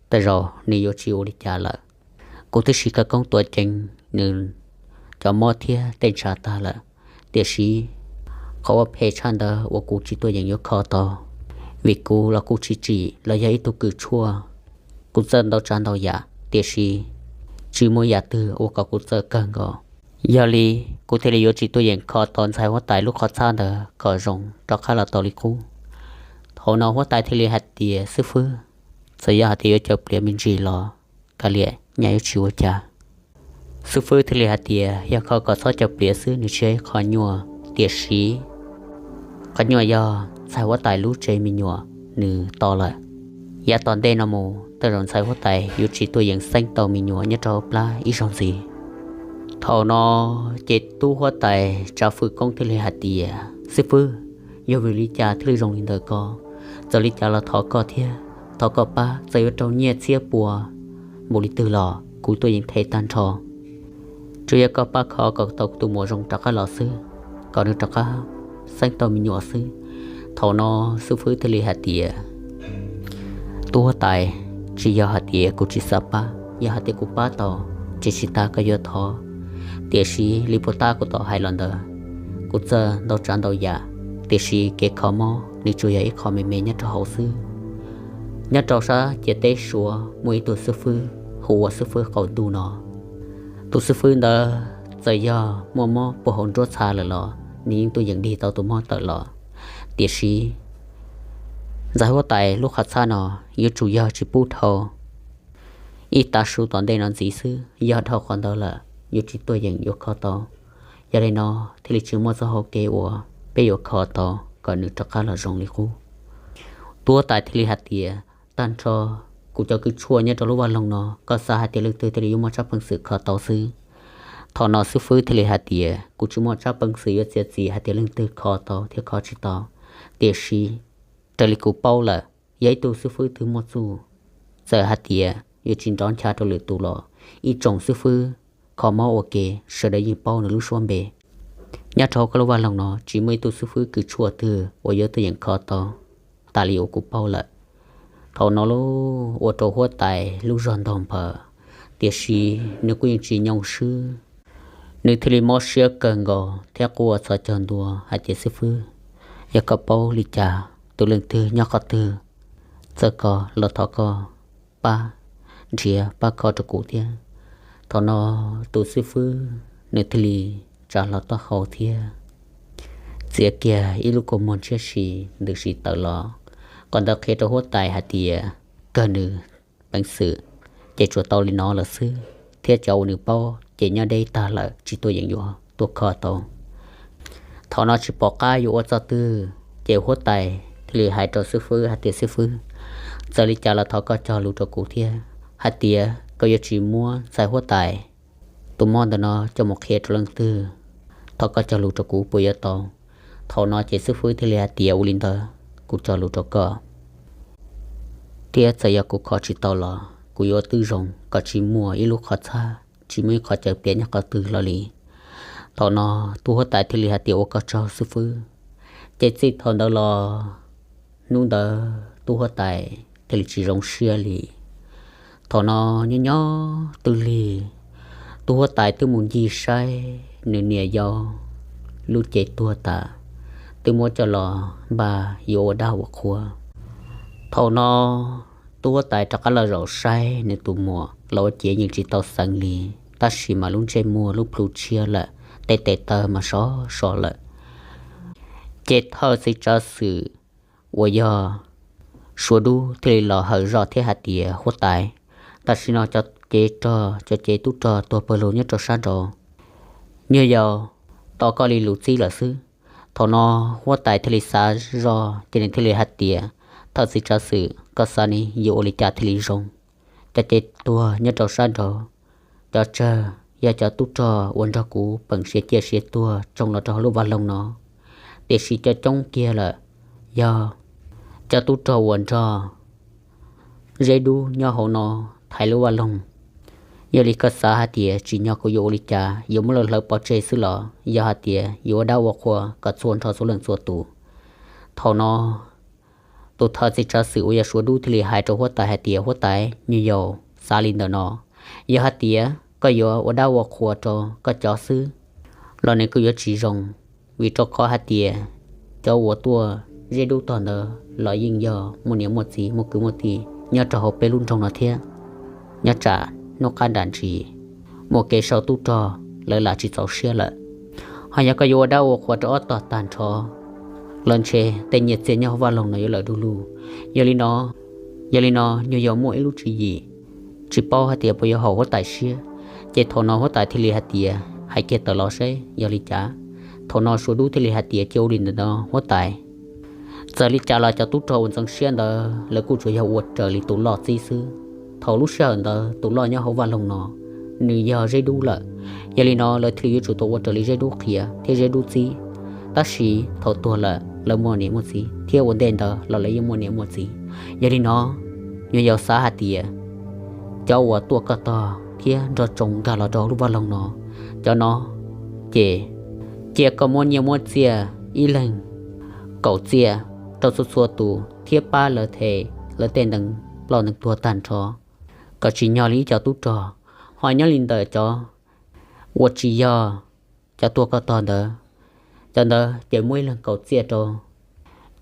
tej zaum nws yuav tsis ua li cas lawm. Kuv twb siv khawv koob tua ceev nws cov mob thiab tej ntshav tag lawm, tiam sis qhov uas phem tshaj ntawd uas kuv tsis tuaj yeem yuav kho tau, vim kuv los kuj tsis tsim los yog ib tug kws tshuaj. Kuv txawj ntau tsav ntau yam, tiam sis tsis muaj yam twg uas kom kuv txawj kawg nkaus. Yog li kuv thiaj li yuav tsis tuaj yeem kho tau ntxhais huab tais lub qhov txhab ntawd kom zoo rov qab los tau li qub. Thaum no huab tais thiaj li hais tias, xib fwb, txawm yog hais tias yuav caws pliav me ntsis los kav liam, nyaj yuav tsis ua cas. Xib fwb thiaj li hais tias, yog kho kom txhob caws pliav xwb nws tsis yog ib qho nyuaj, tiam sis qhov nyuaj yog ntxhais huab tais lub tsev me nyuam nws to lawm. Yav tom ntej no mus tej zaum ntxhais huab tais yuav tsis tuaj yeem xeeb tau me nyuam nyob rau hauv plab ib zaug ntxiv. Thaum no ces tub huab tais tsav fwj koob thiaj li hais tias, Xib fwb, yog vim li cas thiaj li zoo li ntawd ko? Txawm li cas los thov koj thiab, thov koj pab, txawm yuav raug nyiaj txhiab pua npaum li twg los kuv tuaj yeem them tag nrho. Tsuas yog koj pab kho kom tau kuv tus muam zoo rov qab los xwb, kom nws rov qab xeeb tau me nyuam xwb. Thaum no xib fwb thiaj li hais tias, tub huab tais, tsis yog hais tias kuv tsis xav pab, yog hais tias kuv pab tau ces tsis tas koj yuav thov. Tiam sis li puag ta kuv tau hais los ntawd, kuv txawj ntau tsav ntau yam, tiam sis kev kho mob nws tsuas yog ib qho me me nyob rau hauv xwb. Nyob rau sab ciam teb Suav muaj ib tug xib fwb hu ua xib fwb Qaum Ntuj no. Tus xib fwb ntawd txawm yog muaj mob puag hauv nruab txha lawm los nws yeej tuaj yeem dig tau tus mob tawm los. Tiam sis ntxhais huab tais lub qhov txhab no yuav tsum yog tsis pub dhau ib tav su tom ntej no ntxiv xwb, yog dhau qhov ntawd lawm yuav tsis tuaj yeem yuav kho tau. Yog li no thiaj li tsis muaj txoj hau kev uas peb yuav kho tau kom nws rov qab los zoo li qub. Tub huab tais thiaj li hais tias, tag nrho kuv cov kws tshuaj nyob rau lub vaj loog no, koj xav hais tias leej twg thiaj li yuav muaj tsab peev xwm kho tau xwb. Thaum no xib fwb thiaj li hais tias, kuv tsis muaj tsab peev xwm yuav txiav txim hais tias leej twg kho tau thiab kho tsis tau, tiam sis raws li kuv paub lawm, yog ib tug xib fwb twg muaj txuj, txawm hais tias yuav tsis nrov ncha rau lwm tus los ib tsoom xib fwb kho mob ua ke sawv daws yeej paub nws lub suab npe. Nyob rau hauv koj lub vaj loog no tsis muaj ib tug xib fwb kws tshuaj twg uas yuav tuaj yeem kho tau tas li uas kuv paub lawm. Thaum no ua rau huab tais lub zog ntog nphaws, tiam sis nws kuj yeej tsis nyoo swb. Nws thiaj li mob siab kawg nkaus thiab quaj txhos caug ntua hais tias, xib fwb, yog koj paub li cas, tus leej twg nyob qhov twg, txawm koj los thov koj pab nrhiav pab kho rau kuv thiab. Thaum no tus xib fwb nws thiaj li tsa hlo taub hau thiab txiav kiag ib lub kua muag ntshiab si ntws si tawm los. Qhov ntawd qhia rau huab tais hais tias kawg nws peev xwm ces tsuas tau li no lawm xwb, thiab cov uas nws paub ces nyob deb tag lawm tsis tuaj yeem yuav tuaj kho tau. Thaum no tsis pom qab yuav ua txoj twg, ces huab tais thiaj li hais rau xib fwb hais tias, xib fwb, txawm li cas los thov koj cog lus rau kuv thiab, hais tias koj yuav tsis muab ntxhais huab tais tus mob ntawm no coj mus qhia rau leej twg, thov koj cog lus rau kuv puas yuav tau? Thaum no ces xib fwb thiaj li hais tias, ua li ntawd kuv cog lus rau koj, thiab txawm yog kuv kho tsis tau los kuv yuav ua twb zoo kom tsis muaj ib lub qhov txhab, tsis muaj ib qhov chaw piam nyob qhov twg los li. Thaum no tub huab tais thiaj li hais tias, ua koj tsaug xib fwb. Ces txij thaum ntawd los hnub ntawd tub huab tais thiaj li tsis zoo siab li. Thaum no nyob nyob twb lig, tub huab tais twb mus ncig saib nws niam yau lub cev tuag tas, twb muab coj los npaj yuav ua dab ua qhua. Thaum no tub huab tais rov qab los zaum saib nws tus muam los ua ciav yeej tsis tau xeev li, tab sis mas lub ntsej muag lub plhu tshiab lawm, tej tes taw mas sov so lawm. Ces thawj txiv tsav xwm uas yog Suav Dub thiaj li los hawm zoj thiab hais tias, huab tais, tam sim no cov cev rog, cov cev tub rog tuag pawg lug nyob rau sab nraud, nyuag yaus tos koj li lus txib lawm xwb. Thaum no huab tais thiaj li xav zoj ces nws thiaj li hais tias, thawj txiv tsav xwm, koj xav ne yuav ua li cas thiaj li zoo? Cov cev tuag nyob rau sab nraud, cov tsawg yog cov tub rog uas nrog kuv peem siav ciaj siav tuag tsoo los rau hauv lub vaj loog no, tiam sis cov coob kiag lawm yog cov tub rog uas nrog Zeb Dub nyob hauv no thaiv lub vaj loog. Yog li koj xav hais tias tsim nyog kuv yuav ua li cas, yuav muab lawv hlawv pov tseg xwb los yog hais tias yuav ua dab ua qhua kom txhua nrho txhua leej txhua tus? Thaum no tus thawj txiv tsav xwm uas yog Suav Dub thiaj li hais rau huab tais hais tias, huab tais, nyuag yaus xav li ntawm no, yog hais tias koj yuav ua dab ua qhua rau koj cov xwb los nws kuj yuav tsis zoo, vim rau qhov hais tias cov uas tuaj Zeb Dub tog ntawd los yeej yog muaj niam muaj txiv muaj kwv muaj tij nyob rau hauv peb lub nroog no thiab. Nyob tsam hnub qab nram ntsis muaj kev sau tub rog, lawv lam tsis txaus siab lawm. Ho yog koj yuav ua dab ua qhua rau ob tog tag nrho los ntshe tej nyiaj txiag nyob hauv vaj loog no yuav lawm du lug. Yog li no, yog li no nyuag yaus muaj ib lub tswv yim tsis paub hais tias puas yuav haum huab tais siab. Ces thaum no huab tais thiaj li hais tias, hais kiag tawm los seb yog li cas. Thaum no Suav Dub thiaj li hais tias, cia ua li ntawm no huab tais, txawm li cas los cov tub rog uas ntxeev siab ntawd lawv kuj tsuas yog ua raws li tus loj txib xwb. Thaum lub sij hawm ntawd tus loj nyob hauv vaj loog no nws yog Zeb Dub lawm, yog li no lawv thiaj li yuav tsum tau ua raws li Zeb Dub qhia thiab Zeb Dub txib. Tab sis thaum tuag lawm lawv muaj niam muaj txiv, thiab ua ntej ntawd los lawv yeej muaj niam muaj txiv. Yog li no, nyuam yaus xav hais tias cov uas tuaj koj tog thiab nrog tsoos nkag los rau lub vaj loog no, cov no ces cia koj muab nyiaj muab txiaj ib leeg kaum txiaj rau txhua txhua tus thiab pab lawv them lawv tej neeg ploj neeg tuag tag nrho kom tsim nyog li ib co tub rog. Ho nyob li ntawm cov uas tsis yog cov tuaj koj tog ntawd, cov ntawd ces muab ib leeg kaum txiaj rau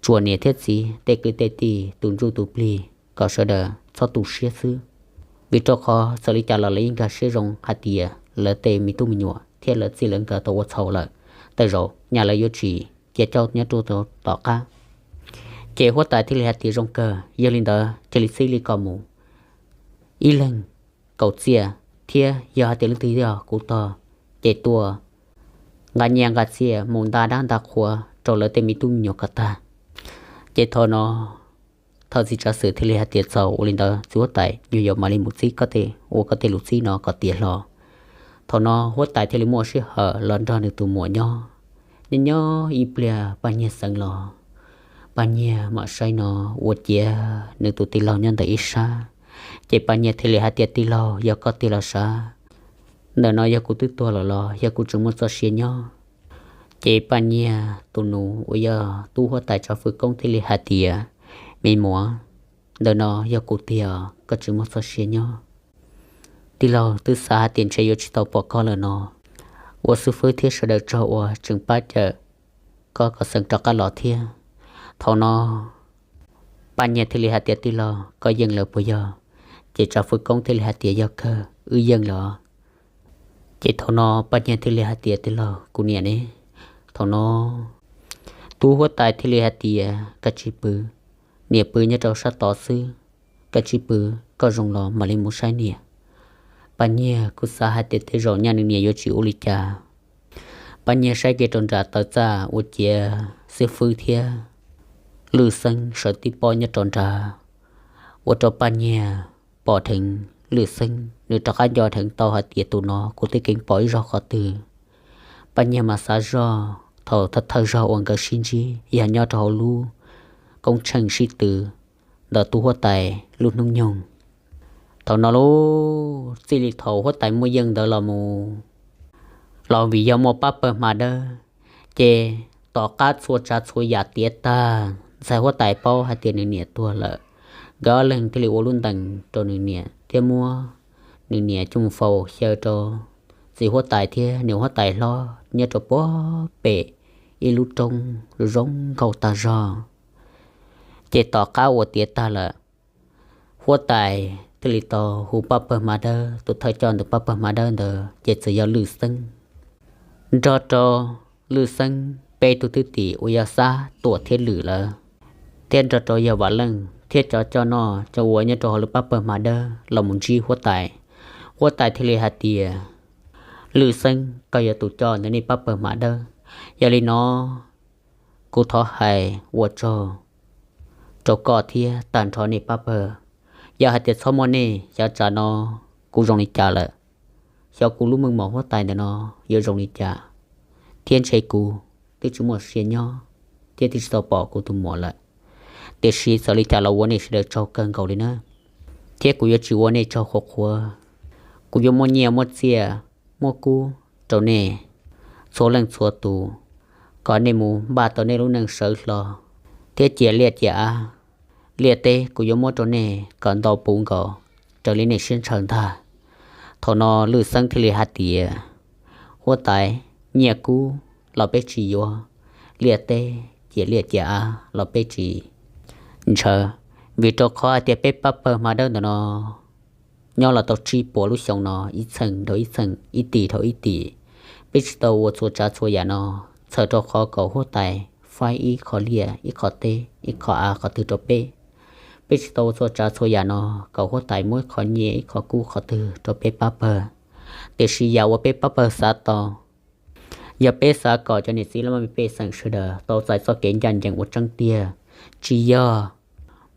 tsuas niam thiab txiv, tej kwv tej tij, tus ntsuj tus plig kom sawv daws txhob tu siab xwb. Vim rau qhov txawm li cas los lawv yeej nkag siab zoo hais tias lawv tej me tub me nyuam thiab lawv txij lawv nkawd tau ua txhaum lawm, tej zaum nyaj lawv yuav tsis cia coj nyob rau tom qab. Ces huab tais thiaj li hais tias zoo kawg, yog li ntawd cia li txib li ko mus, ib leeg kaum txiaj, thiab yog hais tias leej twg yog kuv tog ces tuaj nqa nyiaj nqa txiaj mus nta dab nta qhua rau lawv tej me tub me nyuam kom tag. Ces thaum no thawj txiv tsav xwm thiaj li hais tias txaus, ua li ntawd txiv huab tais, nyuam yaus mam li mus txib koj tej, ua koj tej lus txib no kom tiav hlo. Thaum no huab tais thiaj li muaj sij hawm los nrog nws tus muam nyob. Nyob nyob ib pliag Paj Nyiag xeev los, Paj Nyiag mam saib no ua ciav nws tus tij laug nyob ntawm ib sab. Ces Paj Nyiag thiaj li hais tias tij laug, yog koj tig los sav, ntawm no yog kuv twb tuag lawm los yog kuv tseem muaj txoj sia nyob? Ces Paj Nyiag tus nus uas yog tub huab tais tsav fwj koob thiaj li hais tias me muam, ntawm no yog kuv tiag, koj tseem muaj txoj sia nyob. Tij laug, twb xav hais tias ntshe yuav tsis tau pom koj lawm no, ua xib fwb thiab sawv daws tsaug uas tseem pab cawm koj kom xeev rov qab los thiab. Thaum no Paj Nyiag thiaj li hais tias tij laug, koj yeej lawm puas yog? Ces tsav fwj koob thiaj li hais tias yog kawg, wb yeej lawm. Ces thaum no Paj Nyiag thiaj li hais tias tij laug, kuv niam ne? Thaum no tub huab tais thiaj li hais tias koj tsis pw, niam pw nyob rau sab tod xwb, koj tsis pw, koj zoo los mam li mus saib niam. Paj Nyiag kuj xav hais tias tej zaum nyaj nws niam yuav tsis ua li cas. Paj Nyiag saib kiag rau nram taw txaj ua ciav xib fwb thiab Lwj Xeeb sawv tib pob nyob rau nrad, ua rau Paj Nyiag pom dheev Lwj Xeeb, nws rov qab nco dheev tau hais tias tus no kuv twb keev pom ib zaug qhov twg. Paj Nyiag mas xav zoj thaum thawj thawj zaug uas nkawd sib ntsib yog nyob rau hauv lub koob tsheej sib tw ntawm tub huab tais lub hnub nyoog. Thaum no lub txij li thaum huab tais muaj yeej ntawd los mus, los vim yog muaj pab pawg hma dawb, ces tom qab txhua tsav txhua yam tiav tag, ntxhais huab tais paub hais tias nws niam tuag lawm, nkawd ob leeg thiaj li ua lub ntees rau nws niam thiab muab nws niam coj mus faus xyaw rau txiv huab tais thiab niam huab tais hlob nyob rau puag pem ib lub roob zoo nkauj tag zog. Ces tom qab uas tiav tag lawm, huab tais thiaj li tau hu pab pawg hma dawb, tus thawj coj ntawm pab pawg hma dawb ntawd ces txawm yog Lwj Xeeb nrog rau Lwj Xeeb peb tug thwj tim uas yog Xab, Tuam thiab Lwm lawm, thiab nrog rau yog Vam Leej thiab cov coj noj coj ua nyob rau hauv lub pab pawg hma dawb los mus ntsib huab tais. Huab tais thiaj li hais tias, Lwj Xeeb, koj yog tus coj ntawm nej pab pawg hma dawb, yog li no kuv thov hais ua tsaug rau koj thiab tag nrho nej pab pawg. Yog hais tias txhob muaj nej, xyov tsam no kuv zoo li cas lawm. Xyov kuv lub meej mom huab tais ntawm no yuav zoo li cas, thiab ntshe kuv twb tsis muaj sia nyob thiab twb tsis tau pom kuv tus muam lawm. Tiam sis txawm li cas los ua nej sawv daws tsaug kawg nkaus li nawb, thiab kuv yuav tsis ua nej tsaug qhuav qhuav. Kuv yuav muab nyiaj muab txiaj muab kub rau nej txhua leej txhua tus, kom nej mus npaj tau nej lub neej sawv hlo thiab cia liaj cia av. Liaj teb kuv yuav muab rau nej kom ntau puv nkaus raws li nej siab ntshaw ntag. Thaum no Lwj Xeeb thiaj li hais tias, huab tais, nyiaj kub los peb tsis yuav, liaj teb cia liaj cia av los peb tsis ntshaw, vim rau qhov hais tias peb pab pawg hma dawb ntawm no nyob los tau tsib puas lub xyoo no, ib txheej dhau ib txheej, ib tim dhau ib tim, peb tsis tau ua txhua tsav txhua yam no, txhawm rau qhov kom huab tais faib ib qho liaj ib qho teb ib qho av qhov twg rau peb. Peb tsis tau ua txhua tsav txhua yam no kom huab tais muab ib qho nyiaj ib qho kub qhov twg rau peb pab pawg. Tiam sis yam uas peb pab pawg xav tau, yog peb xav kom cov niam txiv laj mej pej xeem sawv daws tau txais txoj kev ncaj ncees uas tseeb tiag, tsis yog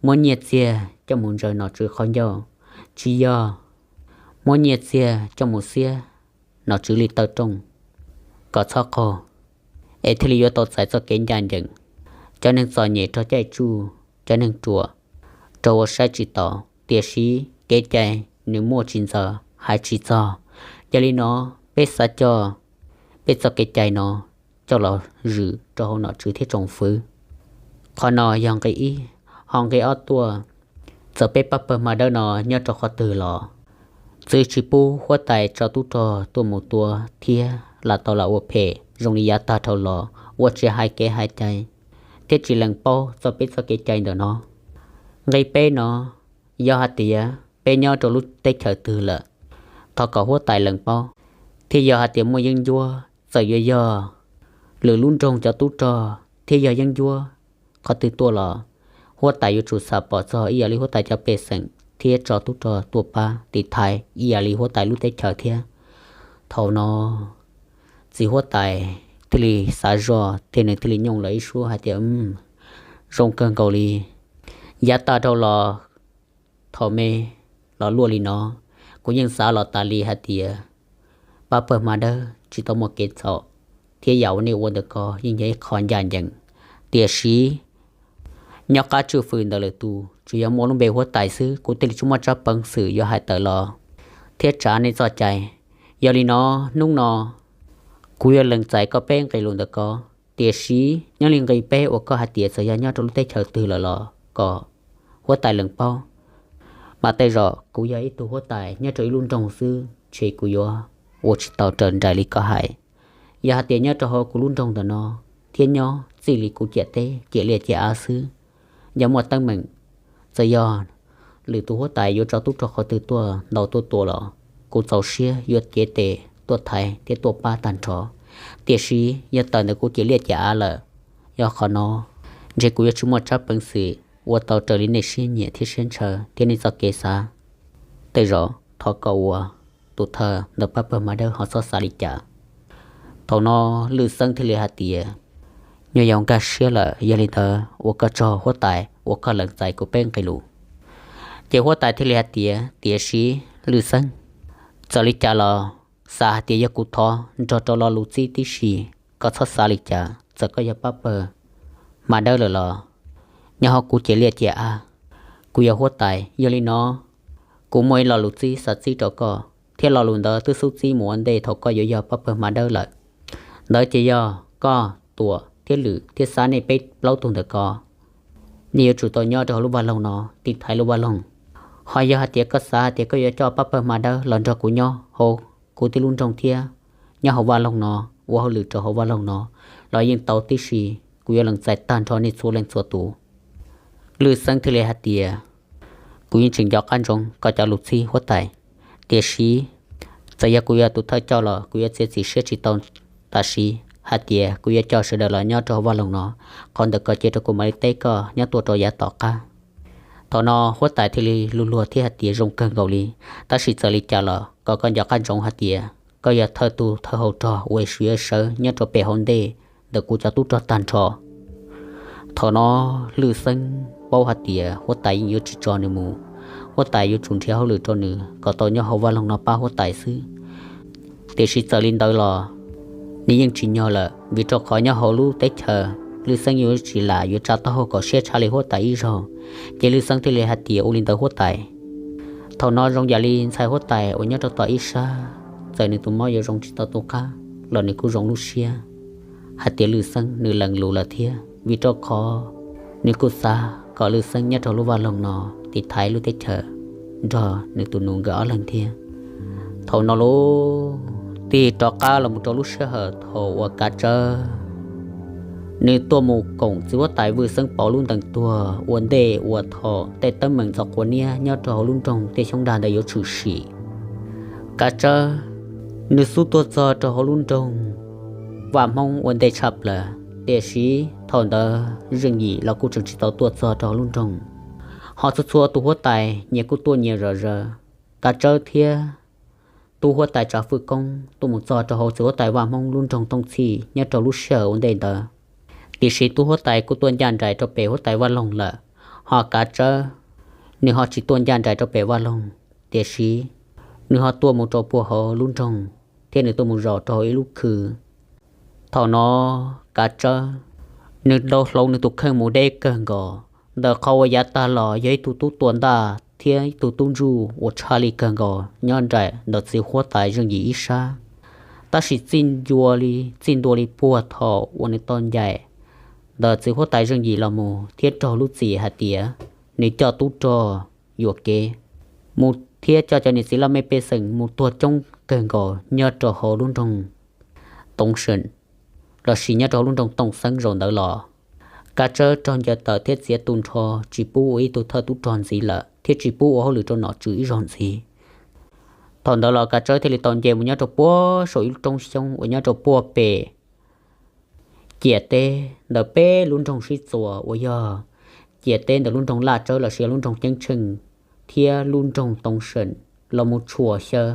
muab nyiaj txiag coj mus ntsaws nom tswv qhov ncauj, tsis yog muab nyiaj txiag coj mus xiab nom tswv li taw rooj kom txhob qaug. es thiaj li yuav tau txais txoj kev ncaj ncees. Cov neeg txom nyem raug caij tsuj, cov neeg ruam raug ua saib tsis taus, tiam sis kev cai nws muaj tsis ntxaws hais tsis txog. Yog li no, peb xav coj peb txoj kev cai no coj los zwm rau hauv nom tswv thiab tsoom fwv. Qhov no yog nqe ib. Ho nqe ob tuaj, txawm peb pab pawg Hma Dawb no nyob rau qhov twg los txwv tsis pub huab tais tso tub rog tuaj mus tua thiab lam tau lam ua phem zoo li yav tag dhau los ua tsis hais kev hais cai thiab tsis lees paub txog peb txoj kev cai ntawm no. Nqe peb no, yog hais tias peb nyob rau lub teb chaws twg lawm, thov kom huab tais lees paub, thiab yog hais tias muaj yeeb ncuab txawm yuav yog lwm lub nroog cov tub rog thiab yog yeeb ncuab qhov twg tuaj los, huab tais yuav tsum xam pom txog ib yam li huab tais cov pej xeem thiab tso tub rog tuaj pab tiv thaiv ib yam li huab tais lub teb chaws thiab. Thaum no txiv huab tais thiaj li xav zoj thiab nws thiaj li nyooj lawm ib suab hais tias, zoo kawg nkaus li. Yav tag dhau los thaum me los luaj li no, kuv yeej xav los tas li hais tias pab pawg Hma Dawb tsis tau muaj kev txhaum, thiab yam uas nej ua ntawm ko yeej yog ib qho ncaj ncees. Tiam sis nyob qab tswj fwm ntawm lwm tus tsuas yog muaj lub npe huab tais xwb, kuv thiaj li tsis muaj tsab peev xwm yuav hais tawm los thiab tsav nej txoj cai. Yog li no, hnub no kuv yuav lees txais koj peb nqe lus ntawm ko, tiam sis nyob li nqe peb uas koj hais tias txawm yog nyob rau lub teb chaws twg lawm los kom huab tais lees paub. Mas tej zaum kuv yog ib tug huab tais nyob rau ib lub nroog xwb ces kuv yuav ua tsis tau raws nraim li koj hais. Yog hais tias nyob rau hauv kuv lub nroog ntawm no thiab nyob txij li kuv ciam teb ciam liaj ciam av xwb, yog muaj teeb meem, txawm yog lwm tus huab tais yuav tso tub rog qhov twg tuaj ntaus tuaj tua los kuv txaus siab yuav cev tes tuaj thaiv thiab tuaj pab tag nrho. Tiam sis yog tawm ntawm kuv ciam liaj ciam av lawm, yog qhov no ntshe kuv yuav tsis muaj tsab peev xwm ua tau raws li nej siab nyiam thiab siab ntshaw thiab nej txoj kev xav. Tej zaum thov kom ua tus thawj ntawm pab pawg Hma Dawb ho txhob xav li cas. Thaum no Lwj Xeeb thiaj li hais tias, nyuam yaus nkag siab lawm, yog li ntawd ua koj tsaug huab tais uas koj lees txais kuv peb nqe lus. Ces huab tais thiaj li hais tias, tiam sis Lwj Xeeb, txawm li cas los xav hais tias yog kuv thov nrog rau lo lus txib tib si, koj txhob xav li cas, txawm koj yog pab pawg Hma Dawb lawm los nyob hauv kuv ciam liaj ciam av, kuv yog huab tais, yog li no kuv muaj ib lo lus txib xav txib rau koj, thiab lo lus ntawd twb xub txib mus ua ntej thaum koj yuav yog pab pawg Hma Dawb lawm. Ntawd ces yog koj, Tuam thiab Lwm thiab Xab nej peb plaub tug ntawm ko, nej yuav tsum tau nyob rau hauv lub vaj loog no tiv thaiv lub vaj loog. Ho yog hais tias koj xav hais tias koj yuav coj pab pawg Hma Dawb los nrog kuv nyob hauv kuv tib lub nroog thiab nyob hauv vaj loog no, ua hauj lwm rau hauv vaj loog no los yeej tau tib si, kuv yuav lees txais tag nrho nej txhua leej txhua tus. Lwj Xeeb thiaj li hais tias, kuv yeej tseem nco qab ntsoov koj cov lus txib huab tais, tiam sis txawm yog kuv yog tus thawj coj los kuv yuav txiav txim siab tsis tau tam sim hais tias kuv yuav coj sawv daws los nyob rau hauv vaj loog no. Qhov ntawm ko cia rau kuv mam li teb koj nyob tuaj rau yav tom qab. Thaum no huab tais thiaj li luag luag thiab hais tias, zoo kawg nkaus li, tab sis txawm li cas los kom koj nco qab ntsoov hais tias koj yog thawj tug thawj hauv rog uas yuav sawv nyob rau pem hauv ntej ntawm kuv cov tub rog tag nrho. Thaum no Lwj Xeeb paub hais tias huab tais yeej yuav tsis tso nws mus, huab tais yuav tsum nrhiav hauj lwm rau nws kom tau nyob hauv vaj loog no pab huab tais xwb. Tiam sis txawm li ntawd los nws yeej tsis nyog lawm, vim rau qhov nyob hauv lub teb chaws Lwj Xeeb yuav tsis lam yuav tsa taub hau kom siab tshaj li huab tais ib zaug. Ces Lwj Xeeb thiaj li hais tias, ua li ntawd huab tais. Thaum no zoo yam li ntxhais huab tais uas nyob rau tom ib sab, txawm nws tus mob yuav zoo tsis tau tus qab los nws kuj zoo lub siab hais tias Lwj Xeeb nws lees lus lawm thiab, vim rau qhov nws kuj xav kom Lwj Xeeb nyob rau lub vaj loog no tiv thaiv lub teb chaws nrog nws tus nus nkawd ob leeg thiab. Thaum no lauj, tig rov qab los mus rau lub sij hawm thaum uas Kav Tsawb nws tuaj mus koom txiv huab tais Vwj Xeeb Pov lub ntees tuag ua ntej uas thaum tej teeb meem ntxhov quav niab nyob rau hauv lub nroog Tiaj Xyoob Dag ntawd yuav tshwm sim. Kav Tsawb nws xub tuaj txog rau hauv lub nroog Vaj Hmoob ua ntej tshaj plaws, tiam sis thaum ntawd Zeej Yim los kuj tseem tsis tau tuaj txog rau hauv lub nroog. Ho txhua txhua tus huab tais nyias kuj tuaj nyias zom zaws. Kav Tsawb thiab tub huab tais Tsav Fwj Koob tuaj mus txog rau hauv txiv huab tais Vaj Hmoob lub nroog Tooj Txhij nyob rau lub sij hawm ua ntej ntawd. Tiam sis tub huab tais kuj tuaj ncaj nraim rau pem huab tais Vaj Loog lawm, ho Kav Tsawb nws ho tsis tuaj ncaj nraim rau pem Vaj Loog, tiam sis nws ho tuaj mus rau puag hauv lub nroog thiab nws tuaj mus zaum rau hauv ib lub khw. Thaum no Kav Tsawb, nws tau hloov nws tus kheej mus deb kawg nkaus. Ntawm qhov uas yav tag los yog ib tug tub tua ntaj thiab ib tug tub ntsuj uas tshaj li kawg nkaus nyob nraim ntawm txiv huab tais Zeej Yim ib sab, tab sis txij ntua li, txij ntua li puag thaum uas nws tau ncaim ntawm txiv huab tais Zeej Yim los mus thiab raug lub txim hais tias nws coj tub rog yuam kev mus thiab coj cov niam txiv laj mej pej xeem mus tuag coob kawg nkaus nyob rau hauv lub nroog Toov Seem, los sis nyob rau hauv lub nroog Tooj Xeeb zaum ntawd los, Kav Tsawb raug ncaws tawm thiab txiav tu nrho, tsis pub ua ib tug thawj tub rog ntxiv lawm thiab tsis pub ua hauj lwm rau nom tswv ib zaug ntxiv. Thaum ntawd los Kav Tsawb thiaj li tau nce mus nyob rau puag saum ib lub roob xyoob uas nyob rau puag pem ciam teb ntawm peb lub nroog sib txuas uas yog ciam teb ntawm lub nroog Laj Tsawb los sis lub nroog Ceeb Tsheej thiab lub nroog Toov Seem los mus tshuam xyaw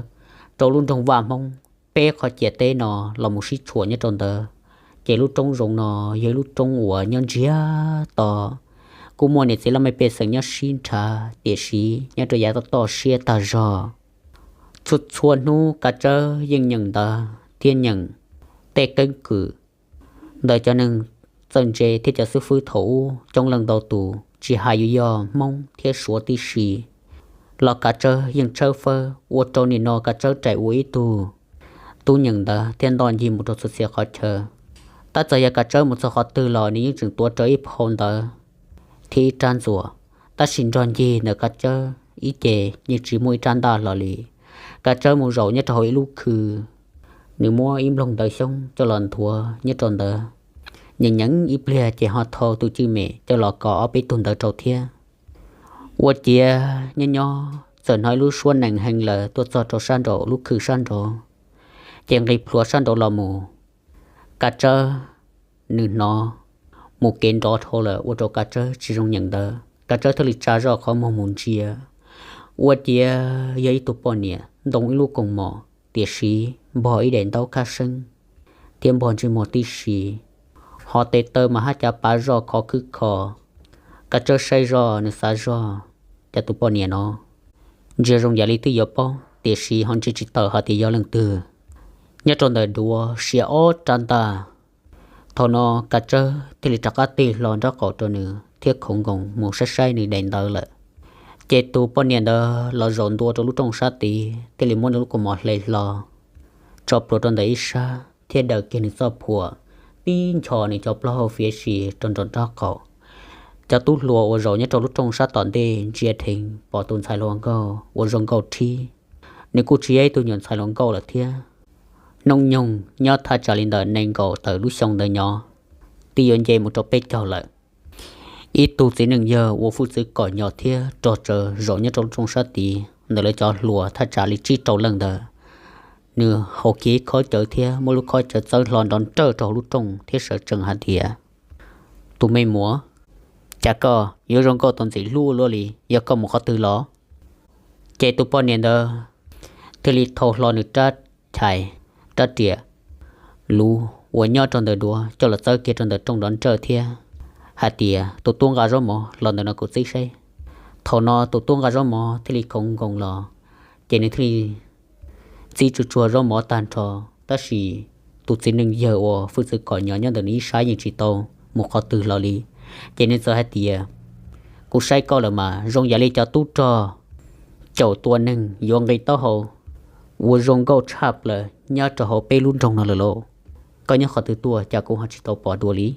rau lub nroog Vaj Hmoob. Peb qhov ciam teb no los mus sib tshuam nyob rau ntawd, ces lub roob zoov no yog ib lub roob uas nyob ntsiag to, kuj muaj niam txiv laj mej pej xeem nyob sib nrhav, tiam sis nyob rau yav toj toj siab tag zog. Txhua txhua hnub Kav Tsawb yeej nyeem ntawv thiab nyeem tej keeb kwm ntawm cov neeg txawj ntse thiab cov xib fwb thaum ub coob leej ntau tus, tsis hais yuav yog Hmoob thiab Suav tib si, los Kav Tsawb yeej tshawb fawb ua rau nim no Kav Tsawb raim ua ib tug tub nyeem ntawv thiab ntoj ncig mus rau txhua txhia qhov chaw. Tab txawm yog Kav Tsawb mus txog qhov twg los nws yeej tseem tuav rawv ib phau ntawv thiab ib rab ntxuas, tab sis nrog ncig ntawm Kav Tsawb ib ce yeej tsis muaj ib rab ntaj hlo li. Kav Tsawb mus zaum nyob rau hauv ib lub khw, nws muab ib nploog ntawv xyoob coj los nthuav nyob rau ntawd, nyeem nyeem ib pliag ces ho thau tus cwj mem coj los kos ob peb tug ntawv rau thiab. Ua ciav nyob nyob txawm hnov ib lub suab nees heev lawm tuaj txog rau sab nraum lub khw sab nraud, ces nqis plhuav sab nraud los mus. Kav Tsawb nws hnov mus kev nrov dhau lawm ua rau Kav Tsawb tsis zoo nyeem ntawv. Kav Tsawb thiaj li tsa zoj qhov muag mus ntsia, ua ciav yog ib tug poj niam ntoo ib lub koos mom, tiam sis npog ib daim ntaub khab seeb thiab npog ntsej muag tib si, ho tes taw mas haj cav pav zoj khov khwb kho. Kav Tsawb saib zoj nws xav zoj, cas tus poj niam no ntsia zoo yam li twb yuav paub tiam sis ho ntsia tsis tawm hais tias yog leej twg. Nyob rau ntawm duav sia ob rab ntaj. Thaum no Kav Tsawb thiaj li rov qab tig hlo nraub qaum rau nws thiab khoov nkoos mus saib saib nws daim ntawv lawm. Ces tus poj niam ntawd los zaum ntua rau lub rooj sab tid thiaj li muab nws lub kaus mom hle hlo tso plhuav rau ntawm ib sab thiab daws kiag nws txoj phuam, tib nchos nws cov plaub hau fiav si rau nraum nraub qaum. Cov tub hluas uas zaum nyob rau lub rooj sab tom ntej ntsia dheev pom tus ntxhais hluas nkauj uas zoo nkauj rhib, nws kuj tsis yog ib tug nyuam ntxhais hluas nkauj lawm thiab. Hnub nyoog nyob thaj tsam li ntawm nees nkaum tawm lub xyoo ntawd nyob, twb yuav nce mus rau peb caug lawm. Ib tug txiv neej yawg uas hwj txwv kom nyom thiab rog tsawv zaum nyob rau lub rooj sab tid ntawm lawv cov hluas thaj tsam li tsib rau leej ntawd. Nws haus kiag ib khob cawv thiab muab lub khob cawv txawb hlo nrov nrawj rau hauv lub rooj thiab sawv tsees hais tias, tus me muam, cas koj yuav zoo nkauj tau ntxim hlub ua luaj li, yog koj mus qhov twg los? Ces tus poj niam ntawd thiaj li thau hlo nws rab chais, rab riam luv uas nyob rau ntawm duav coj los txawb kiag rau ntawm rooj nrov nrawj thiab hais tias, tus tub nqa zaub mov los ntawm no kuv txib saib. Thaum no tus tub nqa zaub mov thiaj li khoov nkoos los, ces nws thiaj li txib tsuag tsuag zaub mov tag nrho, tab sis tus txiv neej yawg uas hwj txwv kom nyom nyob ntawm nws ib sab yeej tsis tau mus qhov twg los li. Ces nws txawm hais tias, kuv saib koj lawm mas zoo yam li cov tub rog caum tua neeg yuav nqi taub hau uas zoo nkauj tshaj plaws nyob rau hauv peb lub nroog no lawm lauj. Koj nyob qhov twg tuaj cas kuv ho tsis tau pom dua li?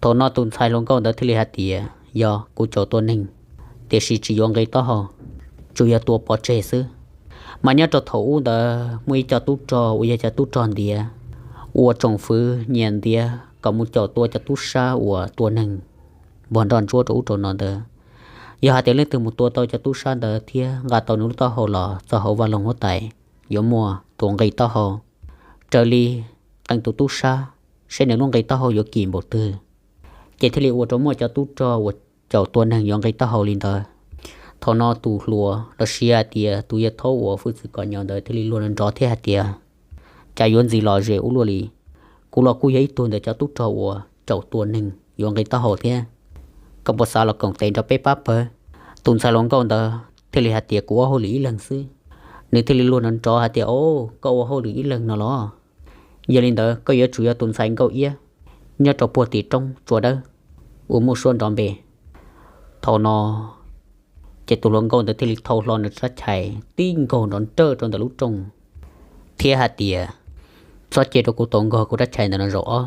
Thaum no tus ntxhais hluas nkauj ntawd thiaj li hais tias, yog kuv caum tua neeg, tiam sis tsis yuav nqi taub hau, tsuas yog tua pov tseg xwb. Mas nyob rau thaum ub ntawd muaj ib co tub rog uas yog cov tub rog ntiav, ua tsoom fwv nyias ntiav kom mus caum tua cov tub sab uas tua neeg npog nroj ntsuab rau ub rau no ntawd. Yog hais tias leej twg mus tua tau cov tub sab ntawd thiab nqa tau nws lub taub hau los txog hauv vaj loog huab tais, yuav muaj tus nqi taub hau. Raws li qee tus tub sab, saib nws lub nqi taub hau yuav kim npaum twg, ces thiaj li ua rau muaj cov tub rog uas caum tua neeg yuav nqi taub hau li ntawd. Thaum no tus hluas los sis hais tias tus yawg thaub uas hwj txwv kom nyom ntawd thiaj li luag nrov thiab hais tias, cas yuav ntxim lom zem ua luaj li. Kuv los kuj yog ib tug ntawm cov tub rog uas caum tua neeg yuav nqi taub hau thiab. Koj puas xav los koom tes nrog peb pab pawg? Tus ntxhais hluas nkauj ntawd thiaj li hais tias, kuv ua hauj lwm ib leeg xwb. Nws thiaj li luag nrov nrov hais tias, o, koj ua hauj lwm ib leeg no los? Yog li ntawd koj yuav tsum yog tus ntxhais nkauj iab nyob rau puag tim roob tsua dawb uas muaj suab nrov npe. Thaum no ces tus hluas nkauj ntawd thiaj li thau hlo nws rab chais tib nkaug nrov nrawj rau ntawm lub rooj thiab hais tias, txhob cia rau kuv tau nkaug kuv rab chais ntawm no zaum ob,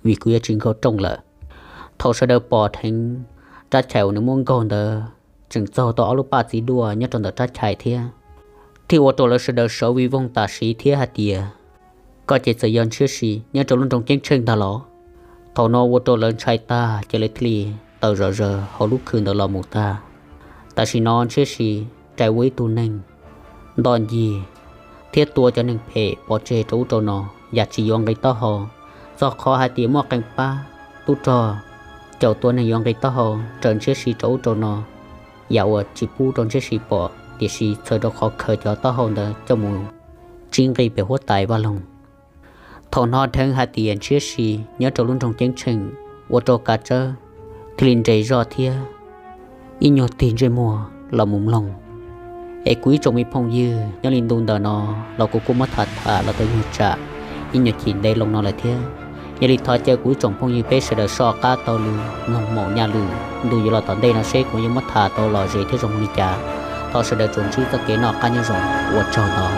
vim kuv yuav tsis nkaug rooj lawm. Thaum sawv daws pom dheev rab chais uas nws muab nkaug ntawd tseem txaug tau ob lub paj txiv duaj nyob rau ntawm rab chais thiab, thiaj ua rau lawv sawv daws sawv vij voog tam sim thiab hais tias, koj ces txawm yog Ntshiab Si nyob rau lub nroog Ceeb Tsheej ntag los? Thaum no ua rau lawv ntshai tag ces lawv thiaj li tawm zom zaws hauv lub khw ntawd los mus tag. Tam sim no Ntshiab Si rais ua ib tug neeg nto ncig thiab tua cov neeg phem pov tseg rau ub rau no, yam tsis yuav nqi taub hau. Txog qhov hais tias muaj qee pab tub rog caum tua neeg yuav nqi taub hau raws Ntshiab Si rau ub rau no, yam uas tsis pub rau Ntshiab Si pom, tiam sis txhawm rau qhov khaws cov taub hau ntawd coj mus tsib nqi pem huab tais vaj loog. Thaum no dheev hais tias Ntshiab Si nyob rau lub nroog Ceeb Tsheej ua rau Kav Tsawb thiaj li nres zog thiab ib nyuag tig ntsej muag los mus mloog. Es kuv ib tsoom me phooj ywg, nyob li ntu ntawm no los kuv kuj muab tham tham los tau nyuag tsam ib nyuag chim ntev loo no lawm thiab. Yog li thov caw kuv ib tsoom phooj ywg peb sawv daws soj qab taug lw mloog maum nyaj lwm ntu yuav los tom ntej no seb kuv yuav muab tham tau lom zem thiab zoo li cas. Thov sawv daws tsuas ntsib txoj kev noj qab nyob zoo, ua tsaug ntau.